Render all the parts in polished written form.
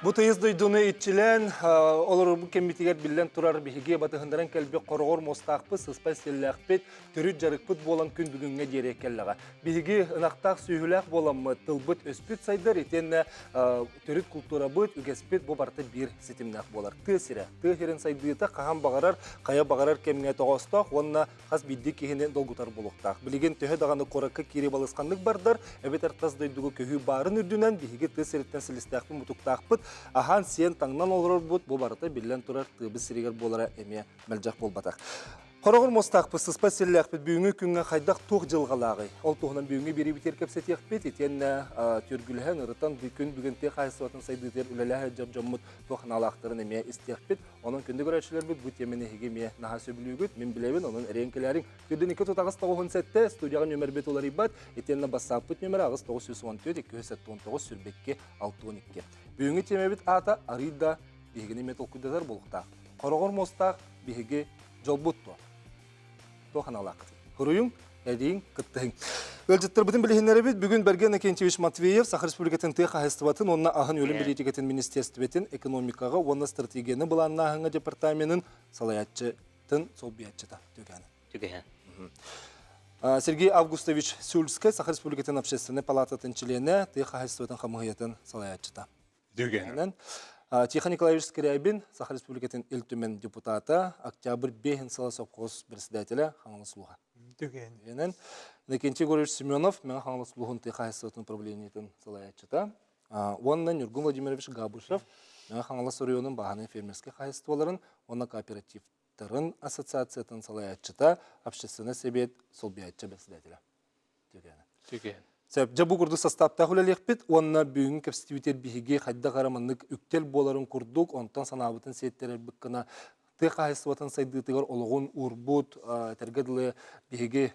Бу тыйыс дойдуну иччилээн олорорбут кэммитигэр биллэн турар биһиги батыһыннаран кэлбит хороҕор муостаахпыт, сыспай сиэллээхпит, төрүт дьарыкпыт буолан күн бүгүҥҥэ диэри кэллэҕэ. Биһиги ынахтаах сүөһүлээх буоламмыт, тылбыт өспүт сайдар итиэннэ төрүт култуурабыт, үгэспит бу барыта биир ситимнээх буолар. Тыа сирэ, тыа сирин сайдыыта хаһан баҕарар, хайа баҕарар кэмҥэ тоҕоостоох уонна хас биирдии киһини долгутар буолуохтаах. Билигин төһө даҕаны куоракка киирии балысханнык бардар, эбэтэр тас дойдуга көһүү баарын үрдүнэн биһиги тыа сириттэн силистээхпит-мутуктаахпыт, аһаан-сиэн, таҥнан олорорбут бу барыта биллэн турар тыабыт сиригэр буолара эмиэ мэлдьэх буолбатах. Хороҕор муостаахпыт, сыспай силлээхпит бүгүҥҥү күҥҥэ хайдах туох дьылҕалааҕый? Ол туһунан бүгүҥҥү биэриибитигэр кэпсэтиэхпит, итиэннэ түөргүлэһэн, ырытан күн бүгүн тыа хаһаайыстыбатын сайдыытыгар үлэлэһэ сылдьар дьоммут туох санаалаахтарын эмиэ истиэхпит. Онон күндү көрөөччүлэрбит бу тиэмэни эһиги эмиэ наһаа сөбүлүүгүт, мин билэбин, онон эрэйэн кэлээриҥ. Күндүн 2 тут 8 97 студияҕа нүөмэрбит уларыйбат, итиэннэ бассааппыт нүөмэрэ 8 914 279 22 62. Бүгүҥҥү тиэмэбит аата арыый да биһигини эмиэ толкуйдатар буолуохтаах. Хороҕор муостаах биһиги дьолбут дуо? Туох аналааххытый? Хуруйуҥ, эдииҥ, кыттыһыҥ. Ыалдьыттарбытын билиһиннэрэбит. Бүгүн Бэргэн Акентьевич Матвеев Саха Республикатын тыа хаһаайыстыбатын уонна аһын-үөлүн бэлиитикэтин министиэристибэтин экономикаҕа уонна стратегияны былааннааһыҥҥа департаменын салайааччытын солбуйааччыта Түгээн. Түгэһэн. Сергей Августович Сюльскай Саха Республикатын общественнай палататын чилиэнэ, тыа хаһаайыстыбатын хамыыһыйатын салайааччыта. Түгэнэн. Тихон Николаевич Скрябин, Саха Республикатын Ил Түмэн депутата, Октябрь бэһин сыла совхоз председателя Хаҥалас улууһа. Түгэнэн. Иннокентий Егорович Семенов, Мэҥэ Хаҥалас улууһун тыа хаһаайыстыбатын управлениетын салайааччыта. Уонна Ньургун Владимирович Габышев, Мэҥэ Хаҥалас оройуонун бааһынай фермерскэй хаһаайыстыбаларын уонна кооперативтарын ассоциациятын салайааччыта, общественнай сэбиэт солбуйааччы председателя. Түгэн. Сөп. Дьэ бу курдук састааптаах үлэлиэхпит уонна бүгүҥҥү кэпсэтиибитигэр биһиги хайдах эрэ маннык үктэл буоларын курдук, онтон санаабытын сиэттэрэрбит гына тыа хаһаайыстыбатын сайдыытыгар олоҕун уурбут, этэргэ дылы биһиги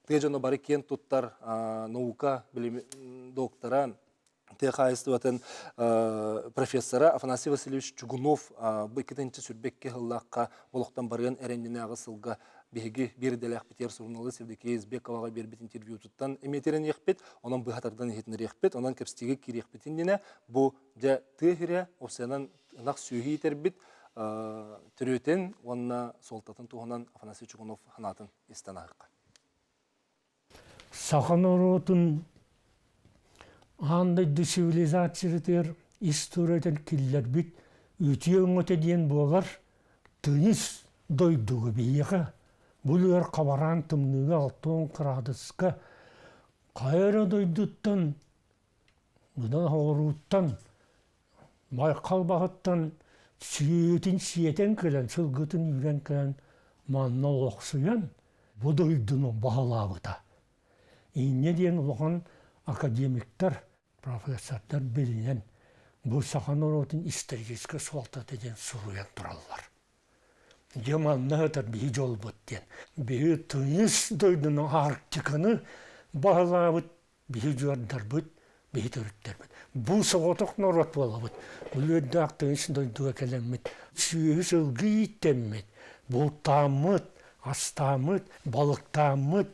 тыа дьоно бары киэн туттар наука доктора, тыа хаһаайыстыбатын профессора Афанасий Васильевич Чугунов бу иккитинчи сүрбэкки сыллаахха олохтон барыан эрэннинээҕи сылга биһиги биир идэлээхпитигэр суруналыыс Евдокия Избековаҕа биэрбит интервьютуттан эмиэ онон быһа тардан иһитиннэриэхпит, онон кэпсэтиигэ киириэхпит иннинэ бу дьэ тыа сирэ опциянан ынах сүөһү иитэрбит төрүөтүн уонна суолтатын туһунан Афанасий Чугунов санаатын истэн аһыахха. Саха норуотун аан дойду цивилизациятыгар историятын киллэрбит үтүө өҥөтө диэн буолар тыйыс дойдуга биһиэхэ бу ыар хабараан тымныыга 60 кыраадыска хайа эрэ дойдуттан быдан оҕурууттан Байкал баһыттан сүөтүн сиэтэн кэлэн, сылгытын үүрэн кэлэн манна олохсуйан бу дойдуну баһылаабыта. Инньэ диэн улахан академиктар, профессордар билинэн бу саха норуотун историческай суолтата диэн суруйан тураллар. Дьэ манна сытар биһи дьолбут диэн. Биһи тыйыс дойдуну Арктиканы баһылаабыт биһи дьуордарбыт, биһи төрүттэрбит. Бу соҕотох норуот буолабыт. Үлүөрдээх тыйыс дойдуга кэлэммит, сүөһү сылгы ииттэммит, бултааммыт, астааммыт, балыктааммыт,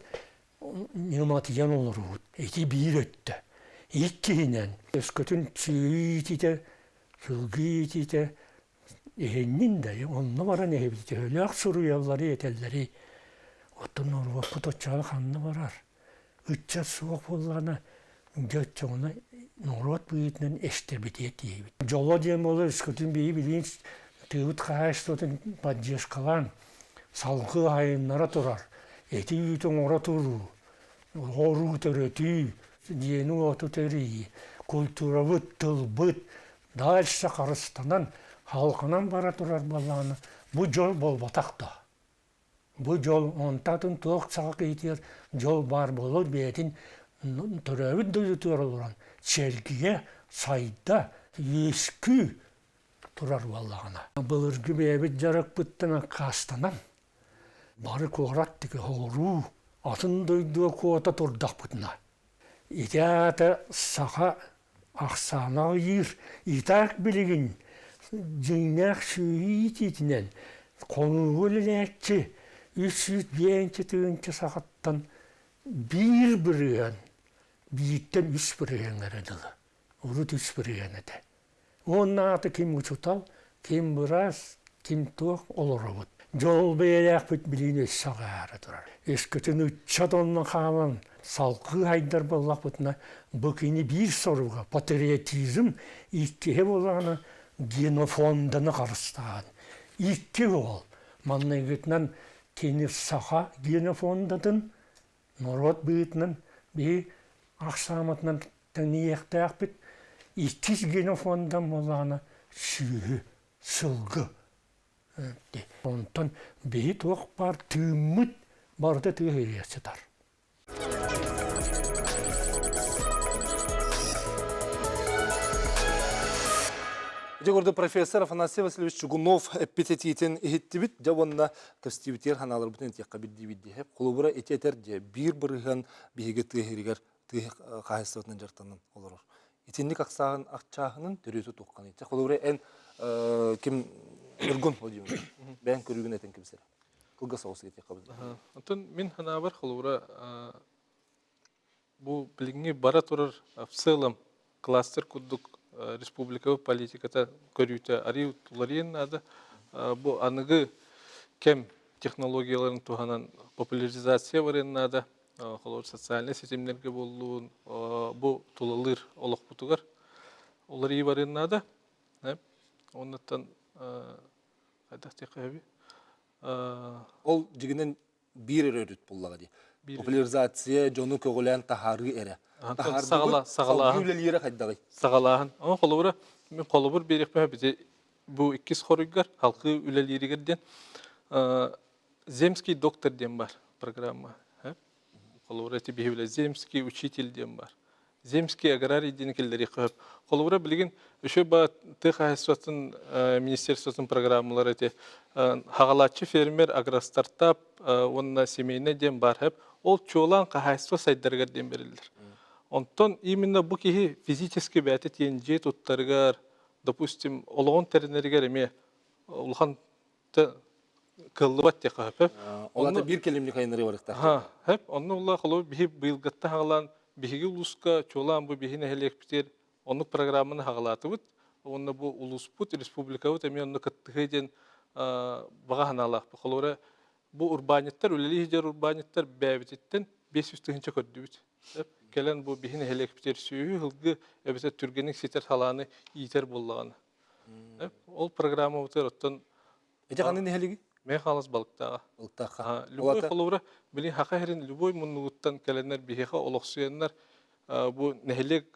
ньыматыйан олоробут. Ити биир өттө. Иккиһинэн, өскөтүн сүөһү иитиитэ, сылгы иитиитэ иһиннин да, онно баран иһэбит төһөлөөх суруйалларый, этэллэрий. Оттон норуоппут оччоҕо ханна барар? Ыччат суох буоллаҕына, дьэ оччоҕуна норуот быһыытынан эстэрбитигэр тиийэбит. Дьоло диэн буолар өскөтүн биһи билигин тыыбыт хаһаайыстыбатын поддержкалаан салгыы айаннара турар, эти үүтү оҥоро туруу, оҕоруу төрөтүү, дьиэни-уоту тэрийии, культурабыт, тылбыт дальше харыстанан, халҕанан бара турар буоллаҕына, бу дьол буолбатах да. Бу дьол онтон туох саха киһитигэр дьол баар буолуор бэйэтин төрөөбүт дойдутугар олорон чэлгийэ, сайда, үөскүү турар буоллаҕына. Былыргы бэйэбит дьарыкпыттан аккаастанан бары куорат диэки соҕуруу атын дойдуга куота турдахпытына ити аата саха ахсаана аҕыйыыр. Итак билигин дьиҥнээх сүөһү иитиитинэн хонууга үлэлээччи 305 тыһыынча сахаттан биир бырыһыан, бииртэн үс бырыһыаҥҥа эрэ дылы. Урут үс бырыһыан этэ. Уонна аата ким учуутал, ким быраас, ким туох олоробут. Дьол бэйэлээхпит билиини өссө аҕаара турар. Өскөтүн ыччат онно хаалан салгыы хайдар буоллахпытына, бу кини биир соруга патриотизм иккиһэ буоллаҕына генофонданы харыстаан. Икки уол манныгытынан кини саха генофондатын норуот быһыытынан биһи ахсааматынан тэҥниэхтээхпит. Иккис генофондан буоллаҕына сүөһү, сылгы. Онтон биһи туох баар тыыммыт барыта тыа иһигэр сытар. Ити курдук профессор Афанасий Васильевич Чугунов эппит этиитин иһиттибит. Дьэ уонна көстүүбүтүгэр ханааларбытын этиэххэ бирдиибит диэһэ. Холобура ити этэр дьэ биир бырыһыан биһиги тыа иһигэр тыа хаһаайыстыбатынан дьарыктанан олорор. Итинник ахсааһын ахчааһынын төрүөтэ туохханый? Холобура эн ким Ньургун Владимирович бэйэҥ көрүүгүн этэн кэбисэр. Кылгас соҕус этиэххэ Онтон мин санаабар холобура бу билиҥҥи бара турар в целом кластер курдук республика политиката көрүүтэ арыый уларыйан наада. Бу аныгы кэм технологияларын туһанан популяризация барыан наада. Холобур социальнай ситимнэргэ буоллун, бу тулалыыр олохпутугар уларыйыы барыан наада. Оннуттан хайдах диэххэ Ол дьигинэн биир эрэ өрүт буллаҕа дии. Популяризация дьону көҕүлээн таһаарыы эрэ. Таһаардыбыт, салгыы үлэлиирэ хайдаҕый? Саҕалааһын. Ону холобура, мин холобур биэриэхпин бити бу иккис хоруйгар халқыы үлэлииригэр диэн Земский доктор диэн бар программа. Холобура ити биһи Земский учитель диэн бар. Земский аграрий диэн киллэриэххэ сөп. Холобура билигин еще ба тыа хаһаайыстыбатын министерствотын программалара ити хаҕалааччы фермер агростартап уонна семейный диэн баар сөп. Ол чуолаан хаһаайыстыба сайдарыгар диэн бериллэр. Онтон именно бу киһи физически бэйэтэ тиэн дьиэ туттарыгар, допустим, олоҕун тэринэригэр эмиэ улахан кыаллыбат диэххэ сөп. Ол ата биир кэлимник айаннары барыктаах. Хөп. Онно улла холобур биһи быйылгытта хаҕалаан биһиги улууска чуолаан бу биһи нэһилиэкпитигэр оннук программаны хаҕалаатыбыт. Уонна бу улууспут, республикабыт эмиэ онно кыттыһыы диэн баҕа санаалаахпыт. Холобура бу урбаанньыттар, үлэлии сылдьар урбаанньыттар бэйэбититтэн 500 тыһыынча көрдүбүт. Кэлэн бу биһи нэһилиэкпитигэр сүөһү, ылгы эбэтэр түргэнник ситэр салааны иитэр буоллаҕына. Ол программабытыгар оттон Ити ханны нэһилиги? Мэ халас балыктааҕа. Балыктаахха. Любой холобура, били хаха херин любой муннугуттан кэлэннэр биһиэхэ олохсуйаннар бу нэһилиэк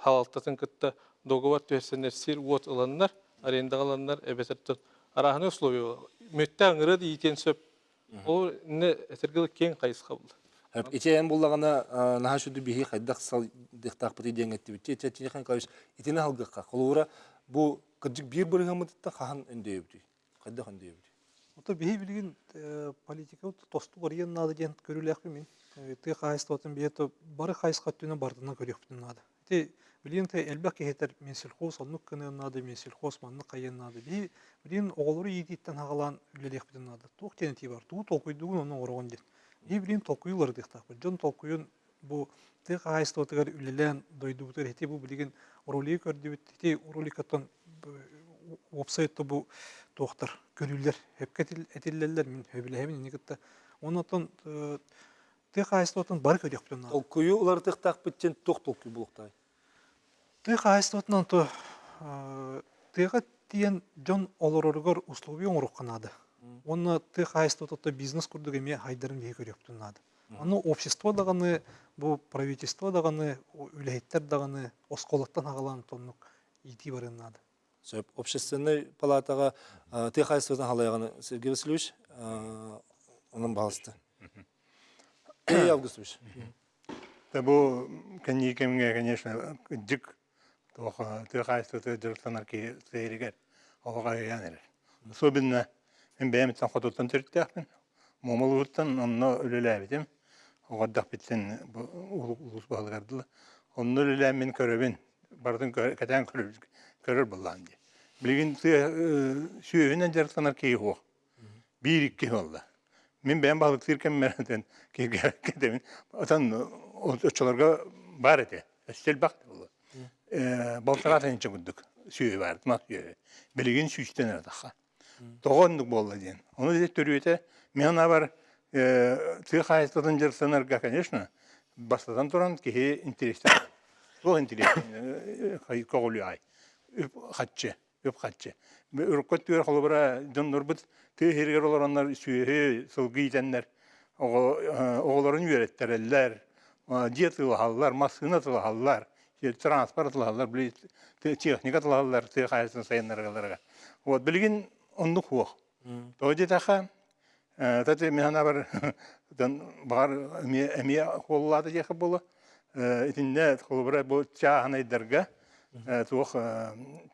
халалтатын кытта договор түһэрсэннэр сир уот ыланнар, арендаҕа ыланнар эбэтэр арааһынай условия мүттэ ыҥырыа да иитиэн сөп. Ол не этэргэ киэҥ хайысха булла. Ити эн буллаҕына наһаа сүдү биһи хайдах салдыахтаахпытый диэн эттибит. Ити Тихон Николаевич итини алгыахха. Холобура бу кырдьык биир бырыһыаммытыттан хаһан өндөйөбүтүй? Хайдах өндөйөбүтүй? Ото биһи билигин политика тосту барыйан наада диэн көрүүлээхпин мин. Тыа хаһаайыстыбатын биһи бары хайысха өттүнэн бардынан көрүөхпүтүн наада. Ити билигин те элбэх киһи этэр Минсельхоз оннук гыныан наада, Минсельхоз маннык хайыан наада. Биһи билигин оҕолору иитииттэн аҕалаан үлэлиэхпитин наада. Туох диэн этии бар? Тугу толкуйдуугун онно оҥороҕун диэн. Биһи билигин толкуйу уларытыахтаахпыт. Дьон толкуйун бу тыа хаһаайыстыбатыгар үлэлээн дойдубутугар ити бу билигин ролиги көрдүбүт. Ити роликаттан уопсай бу туохтар көрүүлэр сөпкө этиллэллэр мин сөбүлэһэбин ини кытта. Онон Тыа хаһаайыстыбатын бары көрүөхпүтүн наада. Толкуйу уларытыахтаахпыт диэн туох толкуй буолуохтааҕый? Тыа хаһаайыстыбатынан то тыаҕа тиийэн дьон олороругар условия оҥоруохха наада. Уонна тыа хаһаайыстыбата бизнес курдук эмиэ хайдарын биһи көрүөхпүтүн наада. Аны общество даҕаны, бу правительство даҕаны, үлэһиттэр даҕаны оскуолаттан аҕалан тоннук иитии барыан наада. Сөп. Общественнай палатаҕа тыа хаһаайыстыбатын халайаҕын Сергей Васильевич онон баҕаласта. Эй, Августович. Да бу кэнники кэмҥэ, конечно, дьик туох тыа хаһаайыстыбатыгар дьарыктанар киһи сиэригэр олох аҕыйаан эрэр. Особенно мин бэйэм хотуттан төрүттээхпин. Муома улууһуттан онно үлэлээбитим. Оҕо эрдэхпиттэн бу улуус баһылыгар дылы. Онно үлэлээн мин көрөбүн, барытын кэтээн көрөр буоллаҕым дии. Билигин тыа сүөһүнэн дьарыктанар киһи суох. Биир-икки буолла. Мин бэйэм баһылыктыыр кэммэр кэтэбин. Отон оччолорго баар этэ. Өссө элбэх буолла. Балтараа тыһыынча курдук. сүөһү баар, мас сүөһү. Билигин сүүстэн эрэ тахха. Тоҕо оннук буолла диэн. Ону дьэ төрүөтэ мин санаабар тыа хаһаайыстыбатын дьарыктанарга, конечно, бастатан туран киһи интэриэстээх. Туох интэриэс көҕүлүөҕэй? Үп хаччы, үп хаччы. Урукку өттүгэр холобура дьоннорбут тыа сиригэр олороннор сүөһү, сылгы иитэннэр оҕолорун үөрэттэрэллэр, дьиэ тылаһаллар, массыына тылаһаллар, транспорт тылаһаллар, били техника тылаһаллар тыа хаһаайыстыбатын сайыннарыыларыгар. Вот билигин оннук суох. Тоҕо диэтэххэ, тати мин санаабар баҕар эмиэ эмиэ хуоллаата диэххэ буолуо. Итиннэ холобура бу чааһынайдарга туох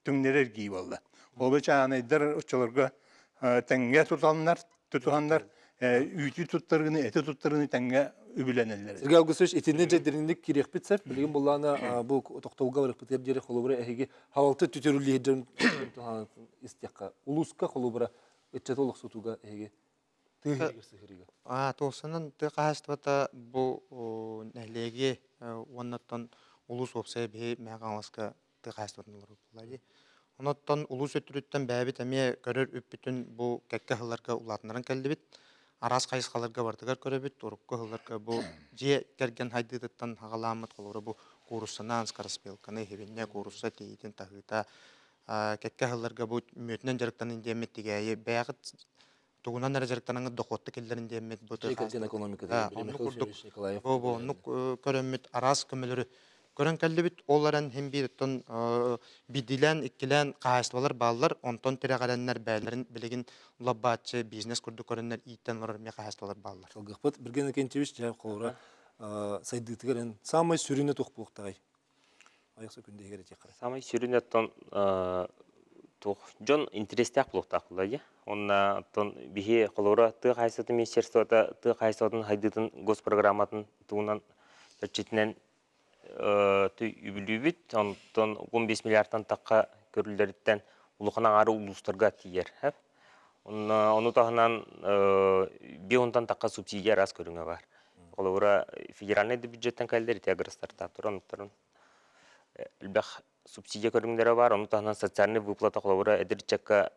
түҥнэрэр эргии буолла. Ол чааһынайдар оччолорго тэҥҥэ тутаннар тутуһаннар үүтү туттарыыны, эти туттарыыны тэҥҥэ үбүлэнэллэр. Сергей Августович, итиннэ дьэ дириҥник киириэхпит сөп. Билигин буллаана бу тохтобулга барыппытыгар диэри холобура эһиги халалты түтүрүллиһи дьон истиэххэ. Улууска холобура ыччаты олохсутууга эһиги тыа сыһырыга. Аа, туохсанан тыа хаһаайыстыбата бу нэһилиэги уоннаттан улуус уопсайа биһи Мэҥэ Хаҥаласка тыа хаһаайыстыбатын олорор дии. Онуттан улуус өттүттэн бэйэбит эмиэ көрөр үппүтүн бу кэккэ сылларга улаатыннаран кэллибит. Араас хайысхаларга барытыгар көрөбүт. Урукку сылларга бу дьиэ кэргэн хайдыытыттан хаҕалааммыт холобура бу кууруссанаан скороспелканы, иһибинньэ, куурусса тиийиитин таһыыта кэккэ сылларга бу мүөтүнэн дьарыктанын диэммит тигээйи бэйэҕит тугунан эрэ дьарыктанаҥҥыт дохуотта киллэрин диэммит бу Дьиэ экономиката оннук курдук бу оннук көрөммүт араас көмөлөрү көрөн кэллибит. Ол эрэн иһин биир оттон биирдиилээн иккилээн хаһаайыстыбалар бааллар. Онтон тирэҕирэннэр бэйэлэрин билигин лаббааччы бизнес курдук көрөннөр ииттэн олорор эмиэ хаһаайыстыбалар бааллар. Салгыахпыт. Бирген Иннокентьевич дьэ холобура сайдыытыгар эн саамай сүрүнэ туох буолуохтааҕый? Айах сөкүндэһигэр этиэххэ. Саамай сүрүнэ оттон туох дьон интэриэстээх буолуохтаах буолла дии. Уонна оттон биһи холобура тыа хаһаайыстыбатын министерствота тыа хаһаайыстыбатын сайдыытын госпрограмматын туһунан чэрчитинэн үбүлүүбүт. Онтон 15 миллиардтан тахха көрүллэриттэн улахан аҥаары улуустарга тиийэр. Онно ону таһынан 5 тахха субсидия араас көрүҥэ баар. Холобура, федеральнай да бюджеттан кэллэр ити агростартаптар оннуктарын элбэх субсидия көрүҥнэрэ баар. Ону таһынан социальный выплата холобура эдэр ыччакка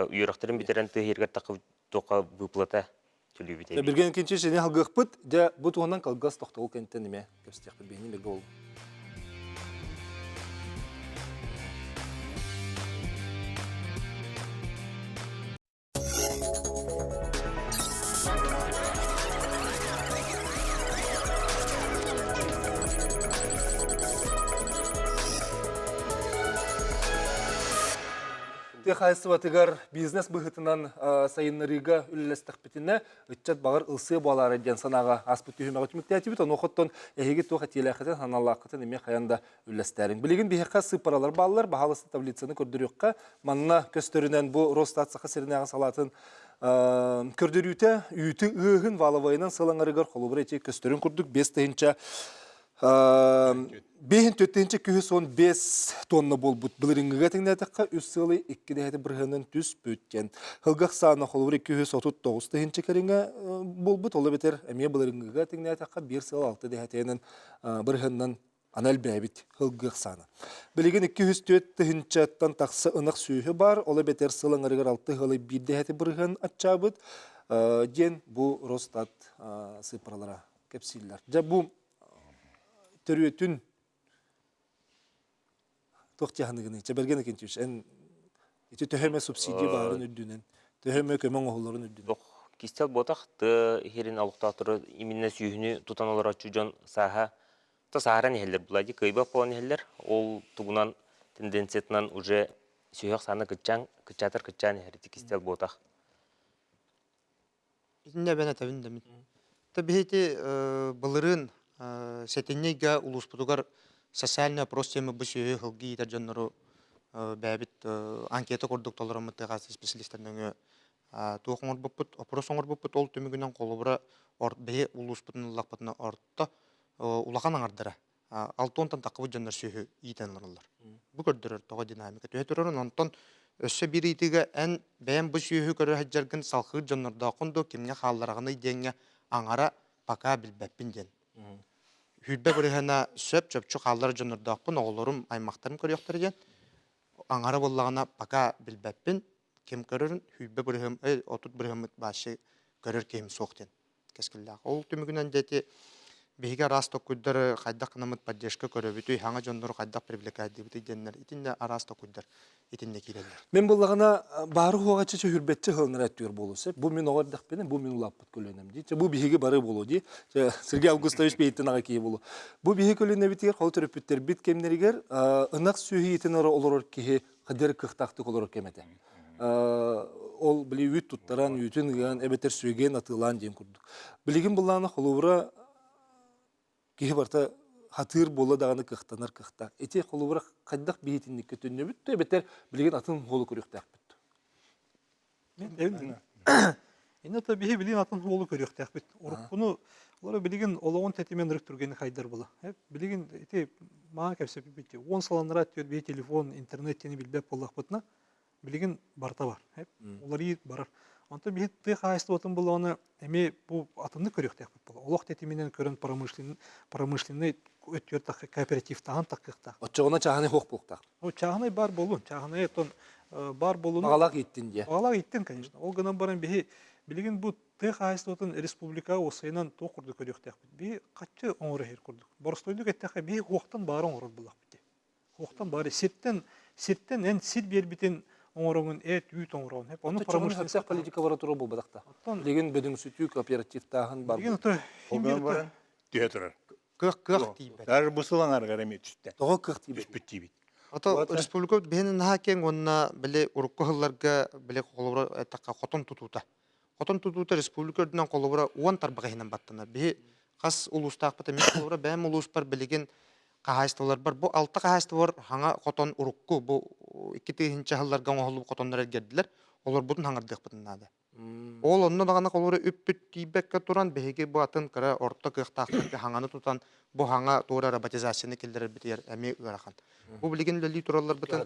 үөрэхтэрин бүтэрэн тыа иһигэр тахха выплата төлүүбүт эбит. Бирген Кинчич ини халгыахпыт. Дьэ, бу туһунан кылгас тохтобул кэнниттэн эмиэ кэпсэтиэхпит биһини бирге болу. Тыа хаһаайыстыбатыгар бизнес быһыытынан сайыннарыыга үлэлэстэхпитинэ, ыччат баҕар ылсыа буолаары диэн санааҕа ааспыт түһүмэҕи түмүктээтибит. Онуохаттан эһиги туох этиилээххитин, санаалааххытын эмиэ хайаан да үллэстээриҥ. Билигин биһиэхэ сыыппаралар бааллар. Баһаалыста таблицаны көрдөрүөххэ. Манна көстөрүнэн бу Росстат Саха сиринээҕи салаатын көрдөрүүтэ үүтү ыаһын валовайынан сыл аҥарыгар холобура ити көстөрүн курдук 5 тыһыынча Бэһин төттүнчэ күһүс 15 тонна буолбут былырыҥҥыга тэҥнээтэххэ үс сылы икки дэһэти бырыһыанын түспүт диэн. Хылгах саана холобур 239 тыһыынча кэриҥэ буолбут, ол эбэтэр эмиэ былырыҥҥыга тэҥнээтэххэ биир сыл алта дэһэтинэн бырыһыанынан аны элбээбит хылгых саана. Билигин 204 тыһыынчаттан тахса ынах сүөһү баар, ол эбэтэр сыл аҥарыгар алты ыалы биир дэһэти бырыһыан аччаабыт диэн бу Росстат сыыппаралара кэпсииллэр. Дьэ бу төрүөтүн туох дьаһаныгыный? Чэбэргэн Акинтьевич, эн ити төһө эмэ субсидия баарын үрдүнэн, төһө эмэ көмө оҥоһулларын үрдүнэн? Туох кистэл буотах тыа иһирин олохтоохтору именно сүүһүнү тутан олороччу дьон сааһа то сааһыран иһэллэр булади кыайбат буолан иһэллэр. Ол тугунан тенденциятынан уже сүһүөх саана кыччаан кыччаатар кыччаан иһэр ити кистэл буотах. Итиннэ эбэн этэбин да мин. Та биһити былырыын сэтинньи ыйга улууспутугар социальный опрос тема бу сүөһү сылгы иитэр дьоннору бэйэбит анкета курдук толороммут тыа специалистар нөҥүө туох оҥорбуппут, опрос оҥорбуппут ол түмүгүнэн холобура биһи улууспутун ыллахпытына орто улахан аҥардара алтыонтан таххыбыт дьоннор сүөһү иитэн олороллор. Бу көрдөрөр тоҕо динамика түһэ турарын онтон өссө биир ыйытыыга эн бэйэм бу сүөһү көрө сылдьаргын салхыыр дьоннордооххун дуо кимҥэ хааллараҕыный диэҥҥэ аҥара пока билбэппин диэн. Сүүрбэ бырыһыана сөп чопчу хааллар дьоннордоохпун оҕолорум аймахтарым көрүөхтэрэ диэн. Аҥара буоллаҕына пока билбэппин, ким көрөрүн 20 бырыһыам, 30 бырыһыаммыт вообще көрөр киһим суох диэн кэскиллээх. Ол түмүгүнэн дьэ ити биһиги араас токуйдары хайдах гынаммыт поддержка көрөбүтүй, хаҥа дьоннору хайдах привлекайдыыбытый диэннэр итиннэ араас токуйдар итиннэ киирэллэр. Мин буллаҕына баары хуоҕаччы чөһүрбэччи хылынара өттүгэр буолуо сөп. Бу мин оҕо эрдэхпинэ, бу мин улааппыт көлүөнэм дии. Бу биһиги бары буолуо дии. Сергей Августович бэйэтин аҕа киһи буолуо. Бу биһиги көлүөнэбитигэр холу төрөппүттэрбит кэмнэригэр ынах сүөһү иитин олорор киһи хадыр кыахтаахтык олорор кэм этэ. Ол били үүт туттаран, үүтүн ыан, эбэтэр сүөгэйин атыылаан диэн курдук. Билигин буллаҕына холобура киһи барыта хатыыр буола даҕаны кыахтанар кыахтаах. Ити холобура хайдах биһитинниккэ төннөбүт да эбэтэр билигин атын уолу көрүөхтээхпит. Инна то биһи билигин атын уолу көрүөхтээхпит. Уруккуну олору билигин олоҕун тэтимин ырык түргэнник хайдар була. Билигин ити маа кэпсэппиппит 10 сыланнара түөр биһи телефон, интернет диэни билбэт буоллахпытына билигин барыта бар. Уларыйыы барар. Онтон биһи тыа хаһаайыстыбатын буллаҕына эмиэ бу атыннык көрүөхтээхпит буолла. Олох тэтиминэн көрөн промышленный промышленный өттүгэр тахха кооперативтаһан таххыахтаах. Оччоҕуна чааһынай хуох буолуохтаах. Ну, чааһынай бар буолун. Чааһынай оттон бар буолун. Аҕалаах ииттин диэ. Аҕалаах ииттин, конечно. Ол гынан баран биһи билигин бу тыа хаһаайыстыбатын республика уопсайынан туох курдук көрүөхтээхпит. Биһи хаччы оҥоро иһэр курдук. Боростуойдук эттэххэ биһи хуохтан баары оҥорор буоллахпыт дии. Хуохтан баары сиртэн сиртэн эн сир биэрбитин оҥороҥун эт үүт оҥороҕун. Ону промышленность политика бара турар буолбатах да. Билигин бөдөҥсүтүү кооперативтааһын бар. Билигин ото баран түһэ турар. Кыах кыах тиийбэт. Даже бу сыл аҥарыгар эмиэ түстэ. Тоҕо кыах тиийбэт? Түспүт диибит. Ото республика биһин наһаа киэҥ уонна били урукку сылларга били холобура эттэххэ хотон тутуута. Хотон тутуута республика үрдүнэн холобура 10 тарбах иһинэн баттанар. Биһи хас улуустаахпыт эмиэ холобура бэйэм улууспар билигин хаһаайыстыбаларбар бу алта хаһаайыстыбалар хаҥа хотон урукку бу 2000 сылларга оҥоһуллубут хотоннор эргэрдилэр. Олорбутун хаҥардыахпытын наада. Ол онно даҕаны холобура үппүт тиийбэккэ туран биһиги бу атын кыра орто кыахтаахтарга хаҥаны тутан бу хаҥа туора роботизацияны киллэрэрбитигэр эмиэ ыарахан. Бу билигин үлэлии туралларбытын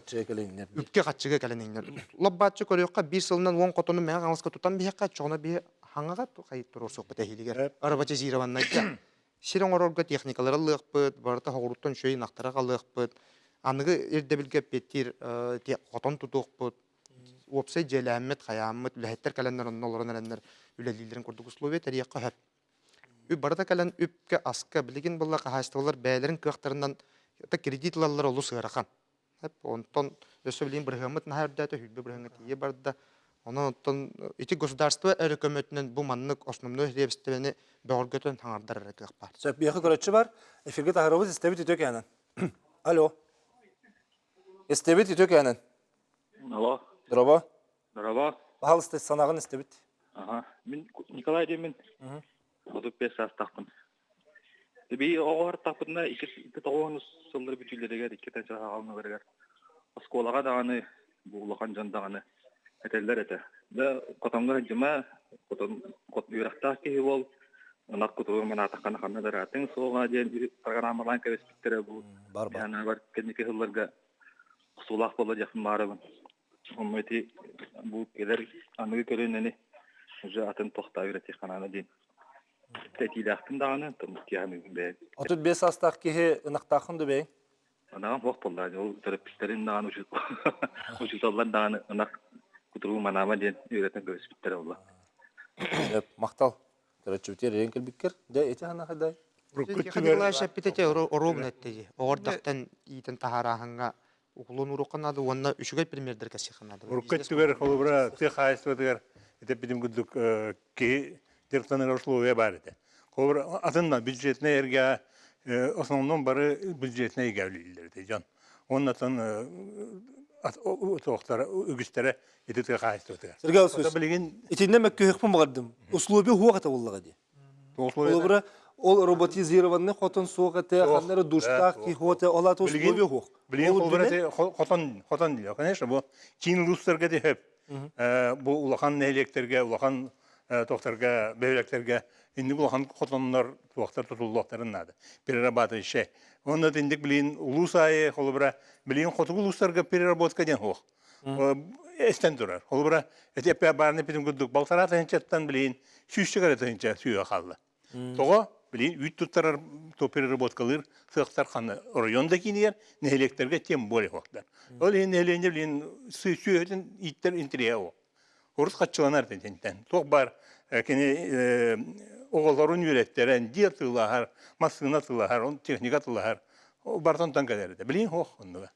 үпкэ хаччыга кэлэн иҥнэр. Лоббааччы көрүөххэ биир сылынан уон хотону мэҥэ хаҥаска тутан биһиэхэ чоҕуна биһи хаҥаҕа хайыт туруорсуохпут эһиилигэр роботизированнайга. Сир оҥорорго техникалары ылыахпыт, барыта хоҕуруттан үчүгэй ынахтары аҕалыахпыт, аныгы ирдэбилгэ эппиэттиир хотон тутуохпут, уопсай дьиэлээммит, хайааммыт, үлэһиттэр кэлэннэр онно олорон эрэннэр үлэлииллэрин курдук условия тэрийиэххэ сөп. Үп барыта кэлэн үпкэ, аска, билигин буолла хаһаайыстыбалар бэйэлэрин кыахтарынан это кредит ылаллара олус ыарахан. Онтон өссө билигин бырыһыаммыт наһаа үрдээтэ, 120 бырыһыаҥҥа тиийэ барда. Онон оттон ити государство эрэ көмөтүнэн бу маннык основной средствэни бөҕөргөтөн хаҥардар эрэ кыах баар. Сөп, биэхэ көрөччү бар. Эфиргэ таһарабыт, истэбит үтүө кээнэн. Алло. Истэбит үтүө кээнэн. Алло. Здорово. Здорово. Пожалуйста, санаҕын истэбит. Ага. Мин Николай диэммин. 35 саастаахпын. Би оҕо тахпытына 2 9 сыллар бүтүүлэригэр, 2 хаалмаларыгар оскуолаҕа даҕаны, бу улахан дьон даҕаны этэллэр этэ. Да хотоҥҥо сылдьыма, хотон үөрэхтээх киһи буол, ынах кутуругун манаатаххына ханна да ыраатыҥ суоҕа диэн программалаан кэбиспиттэрэ бу Бар бар. бар кэнники сылларга охсуулаах буолла диэхпин баарабын. Онно ити бу кэлэр аныгы көлүөнэни уже атын тохтоо үөрэтиэх ханаана диэн этиилээхпин даҕаны тиэханыыбын бэйэм. 35 саастаах киһи ынахтааххын да бэйэҥ? Ынаҕым суох буолла. Ол төрөппүттэрим даҕаны учууталлар даҕаны ынах кутуругу манаама диэн үөрэтэн көбүспүттэрэ буолла. Махтал. Төрөччүбүтүгэр эрэн кэлбиккэр. Дьэ, ити хана хайдай? Тихон Николаевич эппит этэ оруобуна этте дии. Оҕордохтон иитэн таһаарааһыҥҥа уһулун уруохха наада уонна үчүгэй примердэр кэсиэххэ наада. Урукку өттүгэр холобура тыа хаһаайыстыбатыгар этэппитим курдук киһи дьарыктанар условия баар этэ. Холобура атын да бюджетнай эргэ основном бары бюджетнай эйгэ үлэлииллэр этэ дьон. Уонна атын туохтара үгүстэрэ ити тыа хаһаайыстыбатыгар. Сергей Алексеевич, билигин итиннэ мөккүһүөхпүн баҕардым. Условия суох этэ буоллаҕа дии. Холобура, ол роботизированный хотон суох этэ, ханна эрэ душтаах кихоте, ол аты условия суох. Билигин холобура ити хотон хотон диyor. Конечно, бу киин улуустарга төһөп. Бу улахан нэһилиэктэргэ, улахан тохтарга, бөһүөлэктэргэ инник улахан хотоннор туохтар тутуллуохтарын наада. Перерабатывающий. Онно инник билигин улуус аайы холобура билигин хотугу улуустарга переработка диэн суох. Эстен турар. Холобура, эти эппэ баарны питин курдук балтараа тыһынчаттан билигин сүүсчэ кэрэ тыһынча сүүһэ хаалла. Тоҕо? Билигин үүт туттарар переработкалыыр сыахтар ханна оройуон да киинигэр нэһилиэктэргэ тем более хуохтар. Ол иһин нэһилиэнньэ билигин сүөһүтүн ииттэр интэриэһэ ол. Урут хаччыланар итинтэн. Туох баар кини оҕолорун үөрэттэрэн, дьиэ атыылаһар, массыына атыылаһар, техника атыылаһар. Барытын онтон кэлэр этэ. Билигин суох оннуга.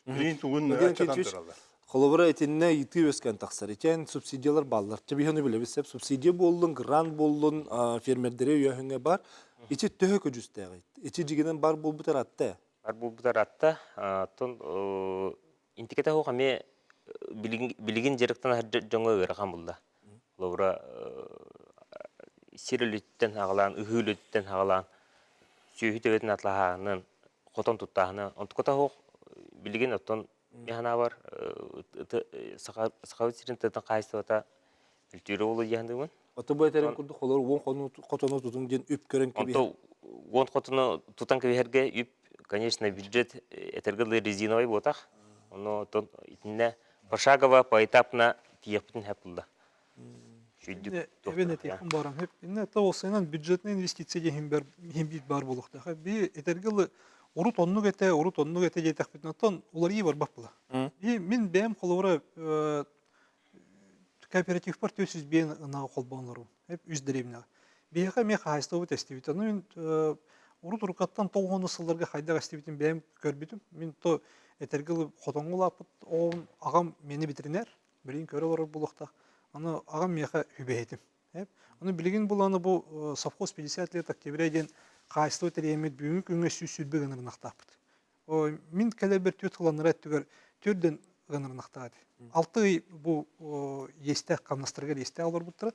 Билигин тугун аччатан тураллар. Холобура, итиннэ ыйытыы үөскээн тахсар. Итиэн субсидиялар бааллар. Чэбиһэни билэбит сөп. Субсидия буоллун, грант буоллун, фермердэри өйөөһүҥҥэ бар. Ити төһө көдьүүстээҕий? Ити дьигинэн бар буолбут ыраатта. Бар буолбут ыраатта. Оттон интикэтэ суох эмиэ билигин дьарыктана сылдьар дьоҥҥо ыарахан булла. Холобура, сир үлүттэн аҕалаан, ыһыы үлүттэн аҕалаан, сүөһү төбөтүн атлаһаанын, хотон туттааһына, онтуката суох билигин оттон мин санаабар Сахабыт сирин тыатын хаһаайыстыбата үлтүүрэ буолуо дии саныыбын. Ото бу этэрин курдук холор уон хотону тутуҥ диэн үп көрөн кэбиһэр. Онто уон хотону тутан кэбиһэргэ үп, конечно, бюджет этэргэ дылы резиновай буотах. Ону оттон итиннэ пошагово, поэтапно тиийиэхпитин сөп булла. Сүйдүк Эбэн этиэхпин баран хөп. Инне то осынан бюджетный инвестиция диэн иһин биир баар буолуохтаах. Би этэргэ дылы урут оннук этэ, урут оннук этэ диэтэхпитинэ, оттон уларыйыы барбат була. Би мин бэйэм холобура кооперативпар 405 ынаҕы холбоон Эп үс дэриэбинэҕэ. Биһиэхэ эмиэ хаһаайыстыбабыт эстибит. Ону мин урут уруккаттан тоҕус сылларга хайдах эстибитин бэйэм көрбүтүм. Мин то этэргэ дылы хотоҥҥо улааппыт оҕом аҕам миэнэ ветеринар, билигин көрө олорор буолуохтаах. Аны аҕам миэхэ үбэһитим. Ону билигин буланы бу совхоз 50 лет октября диэн хаһаайыстыба тэрийэммит бүгүҥҥү күҥҥэ 120 гынарынахтаахпыт. Мин кэлэрбэр түөрт сылланара өттүгэр төрдөн ыанарынахтаат. Алты ый бу иэстээх хамнастарыгар иэстээх олорбуттара.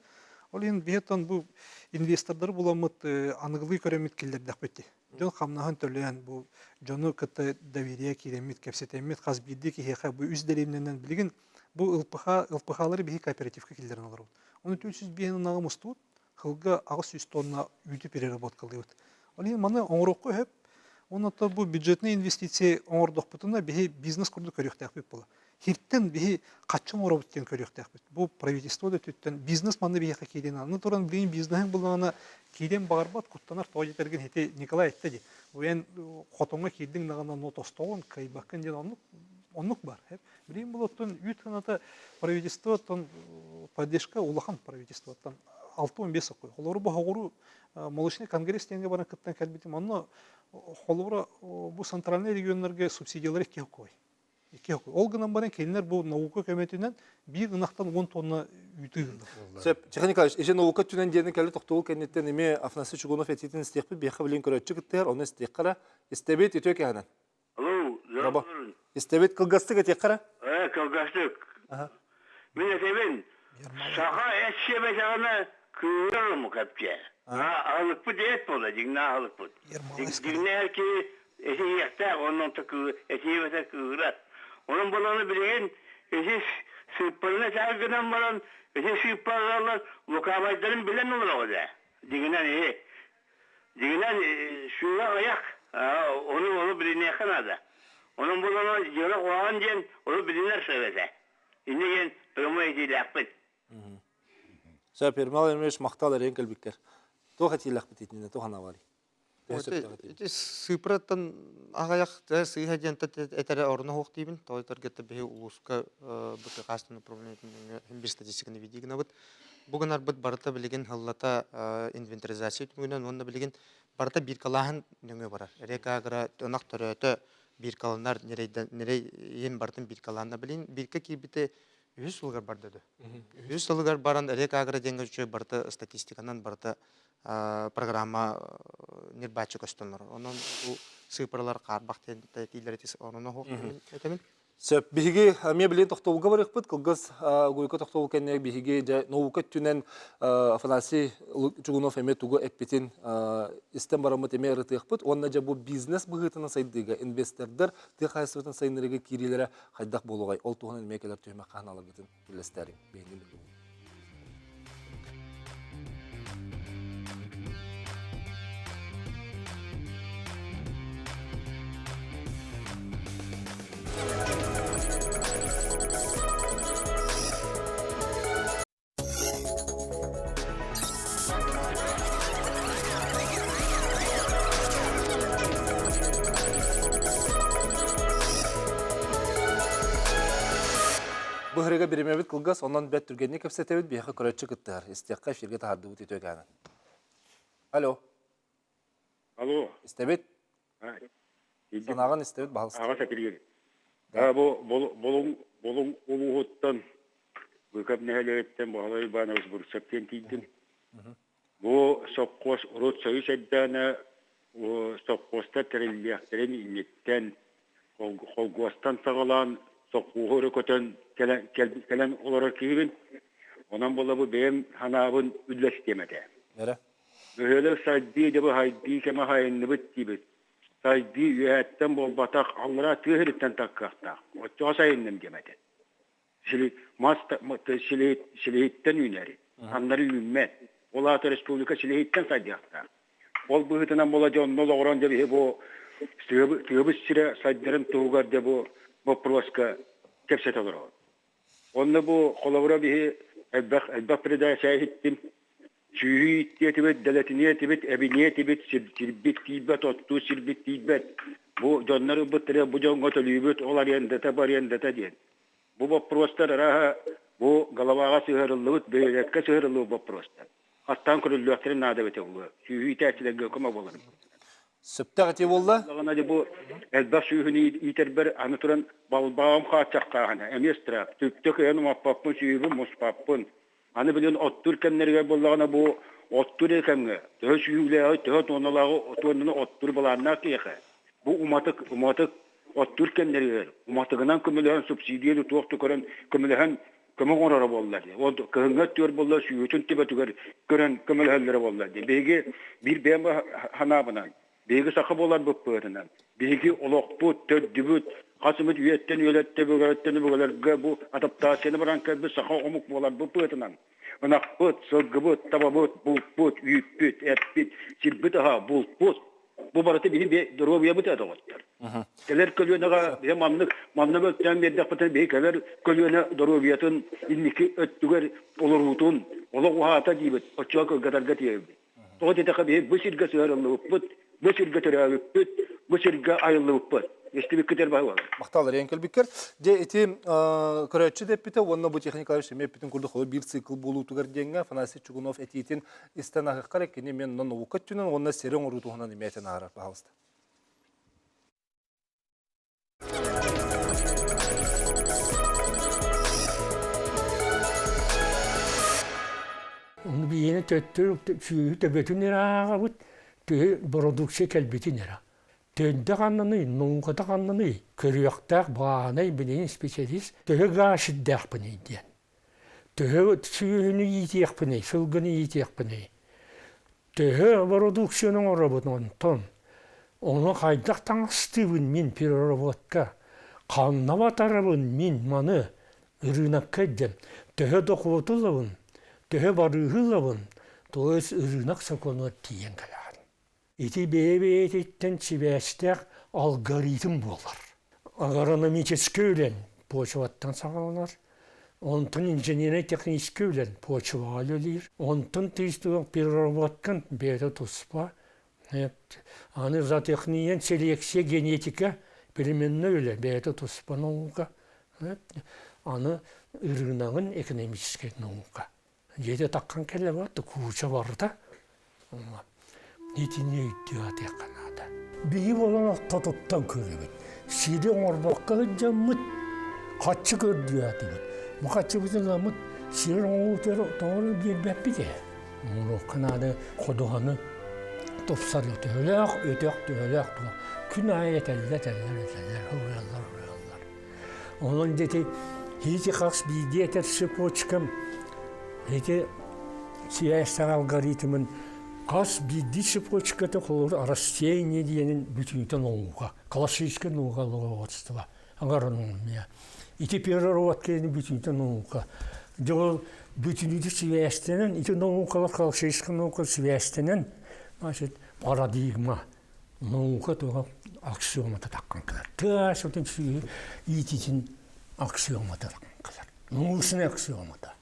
Ол иһин биһиэттэн бу инвестордары буламмыт аныгылыы көрөммүт киллэрдэхпит. Дьон хамнаһын төлөөн бу дьону кытта доверие киирэммит, кэпсэтэммит хас биирдии киһиэхэ бу үс дэриэбинэнэн билигин бу ЛПХ ЛПХ-лары биһи кооперативка киллэрэн олоробут. Оны 405 ынаҕы мустубут, Сылга 800 тонна үүтү переработкалыыбыт. Ол иһин маны оҥоруохха сөп. Уонна бу бюджетный инвестиция оҥордохпутуна биһи бизнес курдук көрүөхтээхпит буолар. Хиртэн биһи хаччы оҥоробут диэн көрүөхтээхпит. Бу правительство да өттүттэн бизнес манна биһиэхэ киирэн аны туран билигин бизнеһиҥ буллаҕына киирэн баҕарбат куттанар тоҕо диэтэргин ити Николай этте дии. Бу эн хотоҥҥо киирдиҥ даҕаны онно тостоҕун кыайбаккын диэн оннук оннук бар. Билигин бұл оттон үүт сыаната правительствоттан поддержка улахан правительствоттан 6-15 окуй. Холобура бу хоҕуру молочный конгресс диэнгэ баран кыттан кэлбитим. Онно холобура бу центральный регионнарга субсидиялар икки окуй. Икки окуй. Ол гынан баран кинилэр бу наука көмөтүнэн биир ынахтан 10 тонна үүтү ыыллар. Сөп. Чехан Николаевич, иши наука түнэн диэни кэлли тохтобул кэнниттэн эми Афанасий Чугунов этиитин истиэхпит, биэхэ билин көрөөччү кыттыһар, ону истиэххэ Истэбит үтүө кэһэнэн. Алло, Раба. Истэбит кылгастык этиэххэ эрэ. Ээ, кылгастык. Мин этэбин, саха эт сиэбэтэҕинэ кыыһырар омук эпчэ. Аһылыкпыт эт буола, дьиҥнээх аһылыкпыт. Дьиҥнээх киһи этиһиэхтээх, онон этиһибэтэ кыыһырар. Онон буоланы билигин ити сыыппараны этээр гынан баран, ити сыыппаралар лукавайдарын билэн олороҕут ээ. Дьиҥинэн иһи Дьиҥинэн, сүүрэ аҕыйах, ону ону билиниэххэ наада. Онон буолан дьыала куһаҕан диэн ону билинэр сөп этэ. Инньэ диэн прямой этиилээхпит. Сөп, Ермол Ермолович, махтал эрийэн кэлбиккэр. Туох этиилээхпит итиннэ, туох санаа Ити сыыпыраттан аҕыйах сыыһа диэн этэрэ орун оһох диибин. Тоҕо таргетта биһи улууска БТХ управлениетын бир статистиканы види гынабыт. Бу гынарбыт барыта билигин сыллата инвентаризация түмүгүнэн уонна билигин барыта биркалааһын нөҥүө барар. Река ынах төрөөтө биркаланар нерей иин барытын биркалаанна билин бирка киирбите үһүс сылыгар барда дө. Үһүс сылыгар баран Река Агро диэҥҥэ үчүгэй барыта статистиканан барыта программа нирбааччы көстөн олорор. Онон бу сыыпаралар хаарбах диэн этиилэр онон оһох этэмин. Сөп. Биһиги эмиэ билигин тохтобулга барыахпыт. Кылгас угуйка тохтобул кэннэ биһиги дьэ наука өттүнэн Афанасий Чугунов эмиэ тугу эппитин истэн бараммыт эмиэ ырытыахпыт. Уонна дьэ бу бизнес быһыытынан сайдыыга инвестордар тыа хаһаайыстыбатын сайыннарыыга киириилэрэ хайдах буолуоҕай? Ол туһунан эмиэ кэлэр түһүмэх хаһан аларгытын үллэстээриҥ. Биһиги Быһырыга биримэбит кылгас, онон бэт түргэнник кэпсэтэбит, биһиэхэ көрөөччү кыттыһар. Истиэххэ эфиргэ таһардыбыт үтүө кээнэн. Алло. Алло. Истэбит. Санааҕын истэбит, баһалыста. Аҕа сэтилиир. Да, бу Булуҥ Булуҥ улууһуттан Быкап нэһилиэгиттэн Баһылай Иванович Бурцев диэн тиийдим. Бу сопхуос урут Союз эрдэҕинэ сопхуостар тэриллиэхтэрин инниттэн холгуостан саҕалаан сопхуоһу өрө көтөн кэлэн олорор киһибин. Онон буола бу бэйэм санаабын үллэстиэм этэ. Эрэ. Бөһүөлэк сайдыы дьэ бу сайдыы кэмэ сайынныбыт диибит. Сайдыы үөһэттэн буолбатах, аллараа тыа сириттэн таккыахтаах. Оччоҕо сайынным диэм этэ. Сили мас силиһиттэн үүнэри, аннары үүммэт. Ол аата республика силиһиттэн сайдыахтаах. Ол быһыытынан буола дьэ онно олоҕуран дьэ биһи бу тыабыт сирэ сайдарын туһугар дьэ бу боппуруоска кэпсэтэ олоробут. Онно бу холобура биһи элбэх элбэх передача иһиттим. Сүүһү ииттиэтибит, дэлэтиниэтибит, эбиниэтибит, сирбит тиийбэт, оттуу сирбит тиийбэт. Бу дьоннор ылбыттара бу дьоҥҥо төлүүбүт, ол арендата бу арендата диэн. Бу боппуруостар арааһа бу головаҕа сыһыарыллыбыт, бөһүөлэккэ сыһыарыллыбыт боппуруостар. Хаттаан көрүллүөхтэрин наада эбитэ буолуо. Сүүһү иитээччилэргэ көмө буоларын. Сөптөөх этии буолла. Даҕаны бу элбэх сүүһүнү иитэрбэр аны туран балбааҕым хааччахтааһына эмиэ ыстыраап. Түптэ кыайан умаппаппын, сүүһүбүн муспаппын. Аны билигин оттуур кэмнэригэр буоллаҕына бу оттуур эрэ кэмҥэ төһө сүүһүлээҕи, төһө туонналааҕы туоннаны оттуур былааннаах киһиэхэ бу уматык уматык оттуур кэмнэригэр уматыгынан көмөлөһөн субсидияны туох да көрөн көмөлөһөн көмө оҥороро буолла дии. Ол кыһыҥҥы өттүгэр буолла сүүһүтүн төбөтүгэр көрөн көмөлөһөллөрө буолла дии. Биһиги биир бэйэм санаабынан Биһиги саха буоларбыт быһыытынан, биһиги олохпут, төрдүбүт, хас эмит үйэттэн үйэлэртэн өбүгэлэртэн өбүгэлэргэ бу адаптацияны баран кэлбит саха омук буоларбыт быһыытынан, ынахпыт, сылгыбыт, табабыт, булпут, үүппүт, эппит, сирбит аһа, булпут, бу барыта биһи доруобуйабыт ээ доҕоттор. Кэлэр көлүөнэҕэ биһи маннык маннык өттөөн биэрдэхпитинэ биһи кэлэр көлүөнэ доруобуйатын инники өттүгэр олоруутун олох уһаата диибит, оччоҕо кылгатарга тиийэбит. Тоҕо диэтэххэ биһи бу сиргэ сыһыарыллыбыппыт, бу сиргэ төрөөбүппүт, бу сиргэ айыллыбыппыт. Истибиккитэр баһы Махтал эрийэн кэлбиккэр. Дьэ ити көрөөччү да эппитэ уонна бу Тихон Николаевич эмиэ эппитин курдук холобур биир цикл буолуутугар диэҥҥэ Афанасий Чугунов этиитин истэн аһыаххар кини мен наука өттүнэн уонна сири оҥоруу туһунан эмиэ этэн ааһар пожалуйста. Ону биһиэнэ төттөрү сүөһү төбөтүн эрэ ааҕабыт, төһө бородууксуйа кэлбитин эрэ. Төндө ханнаный, науката ханнаный, көрүөхтээх бааһынай билигин специалист төһө гааширдээхпиний диэн. Төһө сүөһүнү иитиэхпиний, сылгыны иитиэхпиний. Төһө бородууксуйаны оҥоробут онтон? Ону хайдах таҥастыыбын мин переработка? Ханна батарабын мин маны ырыынакка илдьэн? Төһө дохуоту ылабын? Төһө барыыһы ылабын? То есть ырыынак сокуонугар тиийэн кэлэҕин. Ити бэйэ-бэйэтиттэн сибээстээх алгоритм буолар. Агрономическай үлэн почваттан саҕаланар, онтон инженернэй-техническэй үлэн почваҕа үлэлиир, онтон тыйыстыгар переработкан бэйэтэ туспа, аны зоотехния, селекция, генетика, племенной үлэ бэйэтэ туспа наука, аны ырыынагын экономическай наука. Дьиэтэ таххан кэллэ барда, кууча барда. Итини өйдүү атыахха наада. Биһи буолан ортотуттан көрөбүт. Сири оҥорбокко сылдьаммыт, хаччы көрдүү атыбыт. Бу хаччыбытын ыламмыт сир оҥоруутугар тоҕо биэрбэппит ээ. Оҥоруохха наада ходуһаны тупсарыы төһөлөөх өтөх төһөлөөх туох күн аайы этэллэр этэллэр этэллэр уруйаллар уруйаллар Онон дети ити хас биирдии этэр цепочкам ити связь алгоритмын хас биирдии цепочката холобур рассеяние диэнин бүтүнүтэ наука классическая наука руководство агрономия ити переработка бүтүнүтэ наука дьэ ол бүтүнүтэ связьтэнэн ити наукалар классическая наука связьтэнэн значит парадигма наука туһа аксиомата таххан кэлэр. Тыа сытын сүөһү иитиитин аксиомата таххан кэлэр. Научнай аксиомата.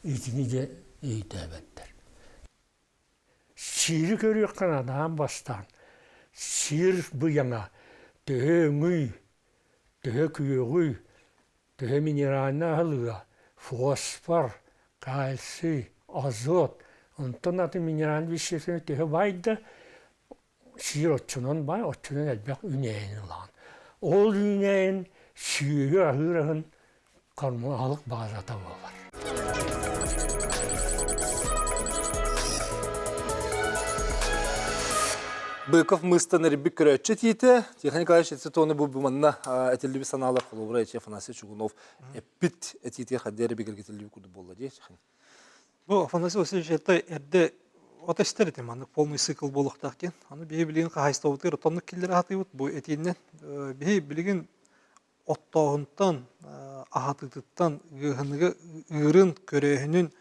Итини дьэ өйдөөбөттөр. Сири көрүөххэ наада бастаан. Сир быйаҥа төһө өҥүй, төһө күөҕүй. Төһө минеральнай аһылыга, фосфор, кальций, азот, онтон атын минеральнай вещество төһө баайда, сиир оччонон баай, оччонон элбэх үүнээйини ылаҕын. Ол үүнээйин сүөһү аһыыр аһын аһылык баазата буолар. Быков мыстан эрбик көрөөччү этиитэ Тихон Николаевич Цитоны бу манна этиллибит санаалар холобура Ичи Афанасий Чугунов эппит этиитигэр хаддиэри бигэргитиллибит курдук буолла дии. Бу Афанасий Васильевич это эрдэ от эстер этим аны полный цикл буолуохтаах диэн. Аны биһи билигин хаһаайыстыбабытыгар отоннук киллэрэ сатыыбыт бу этииннэн. Биһи билигин оттооһунтан, аһатыытыттан, ыаһыныгы ыырын, көрөөһүнүн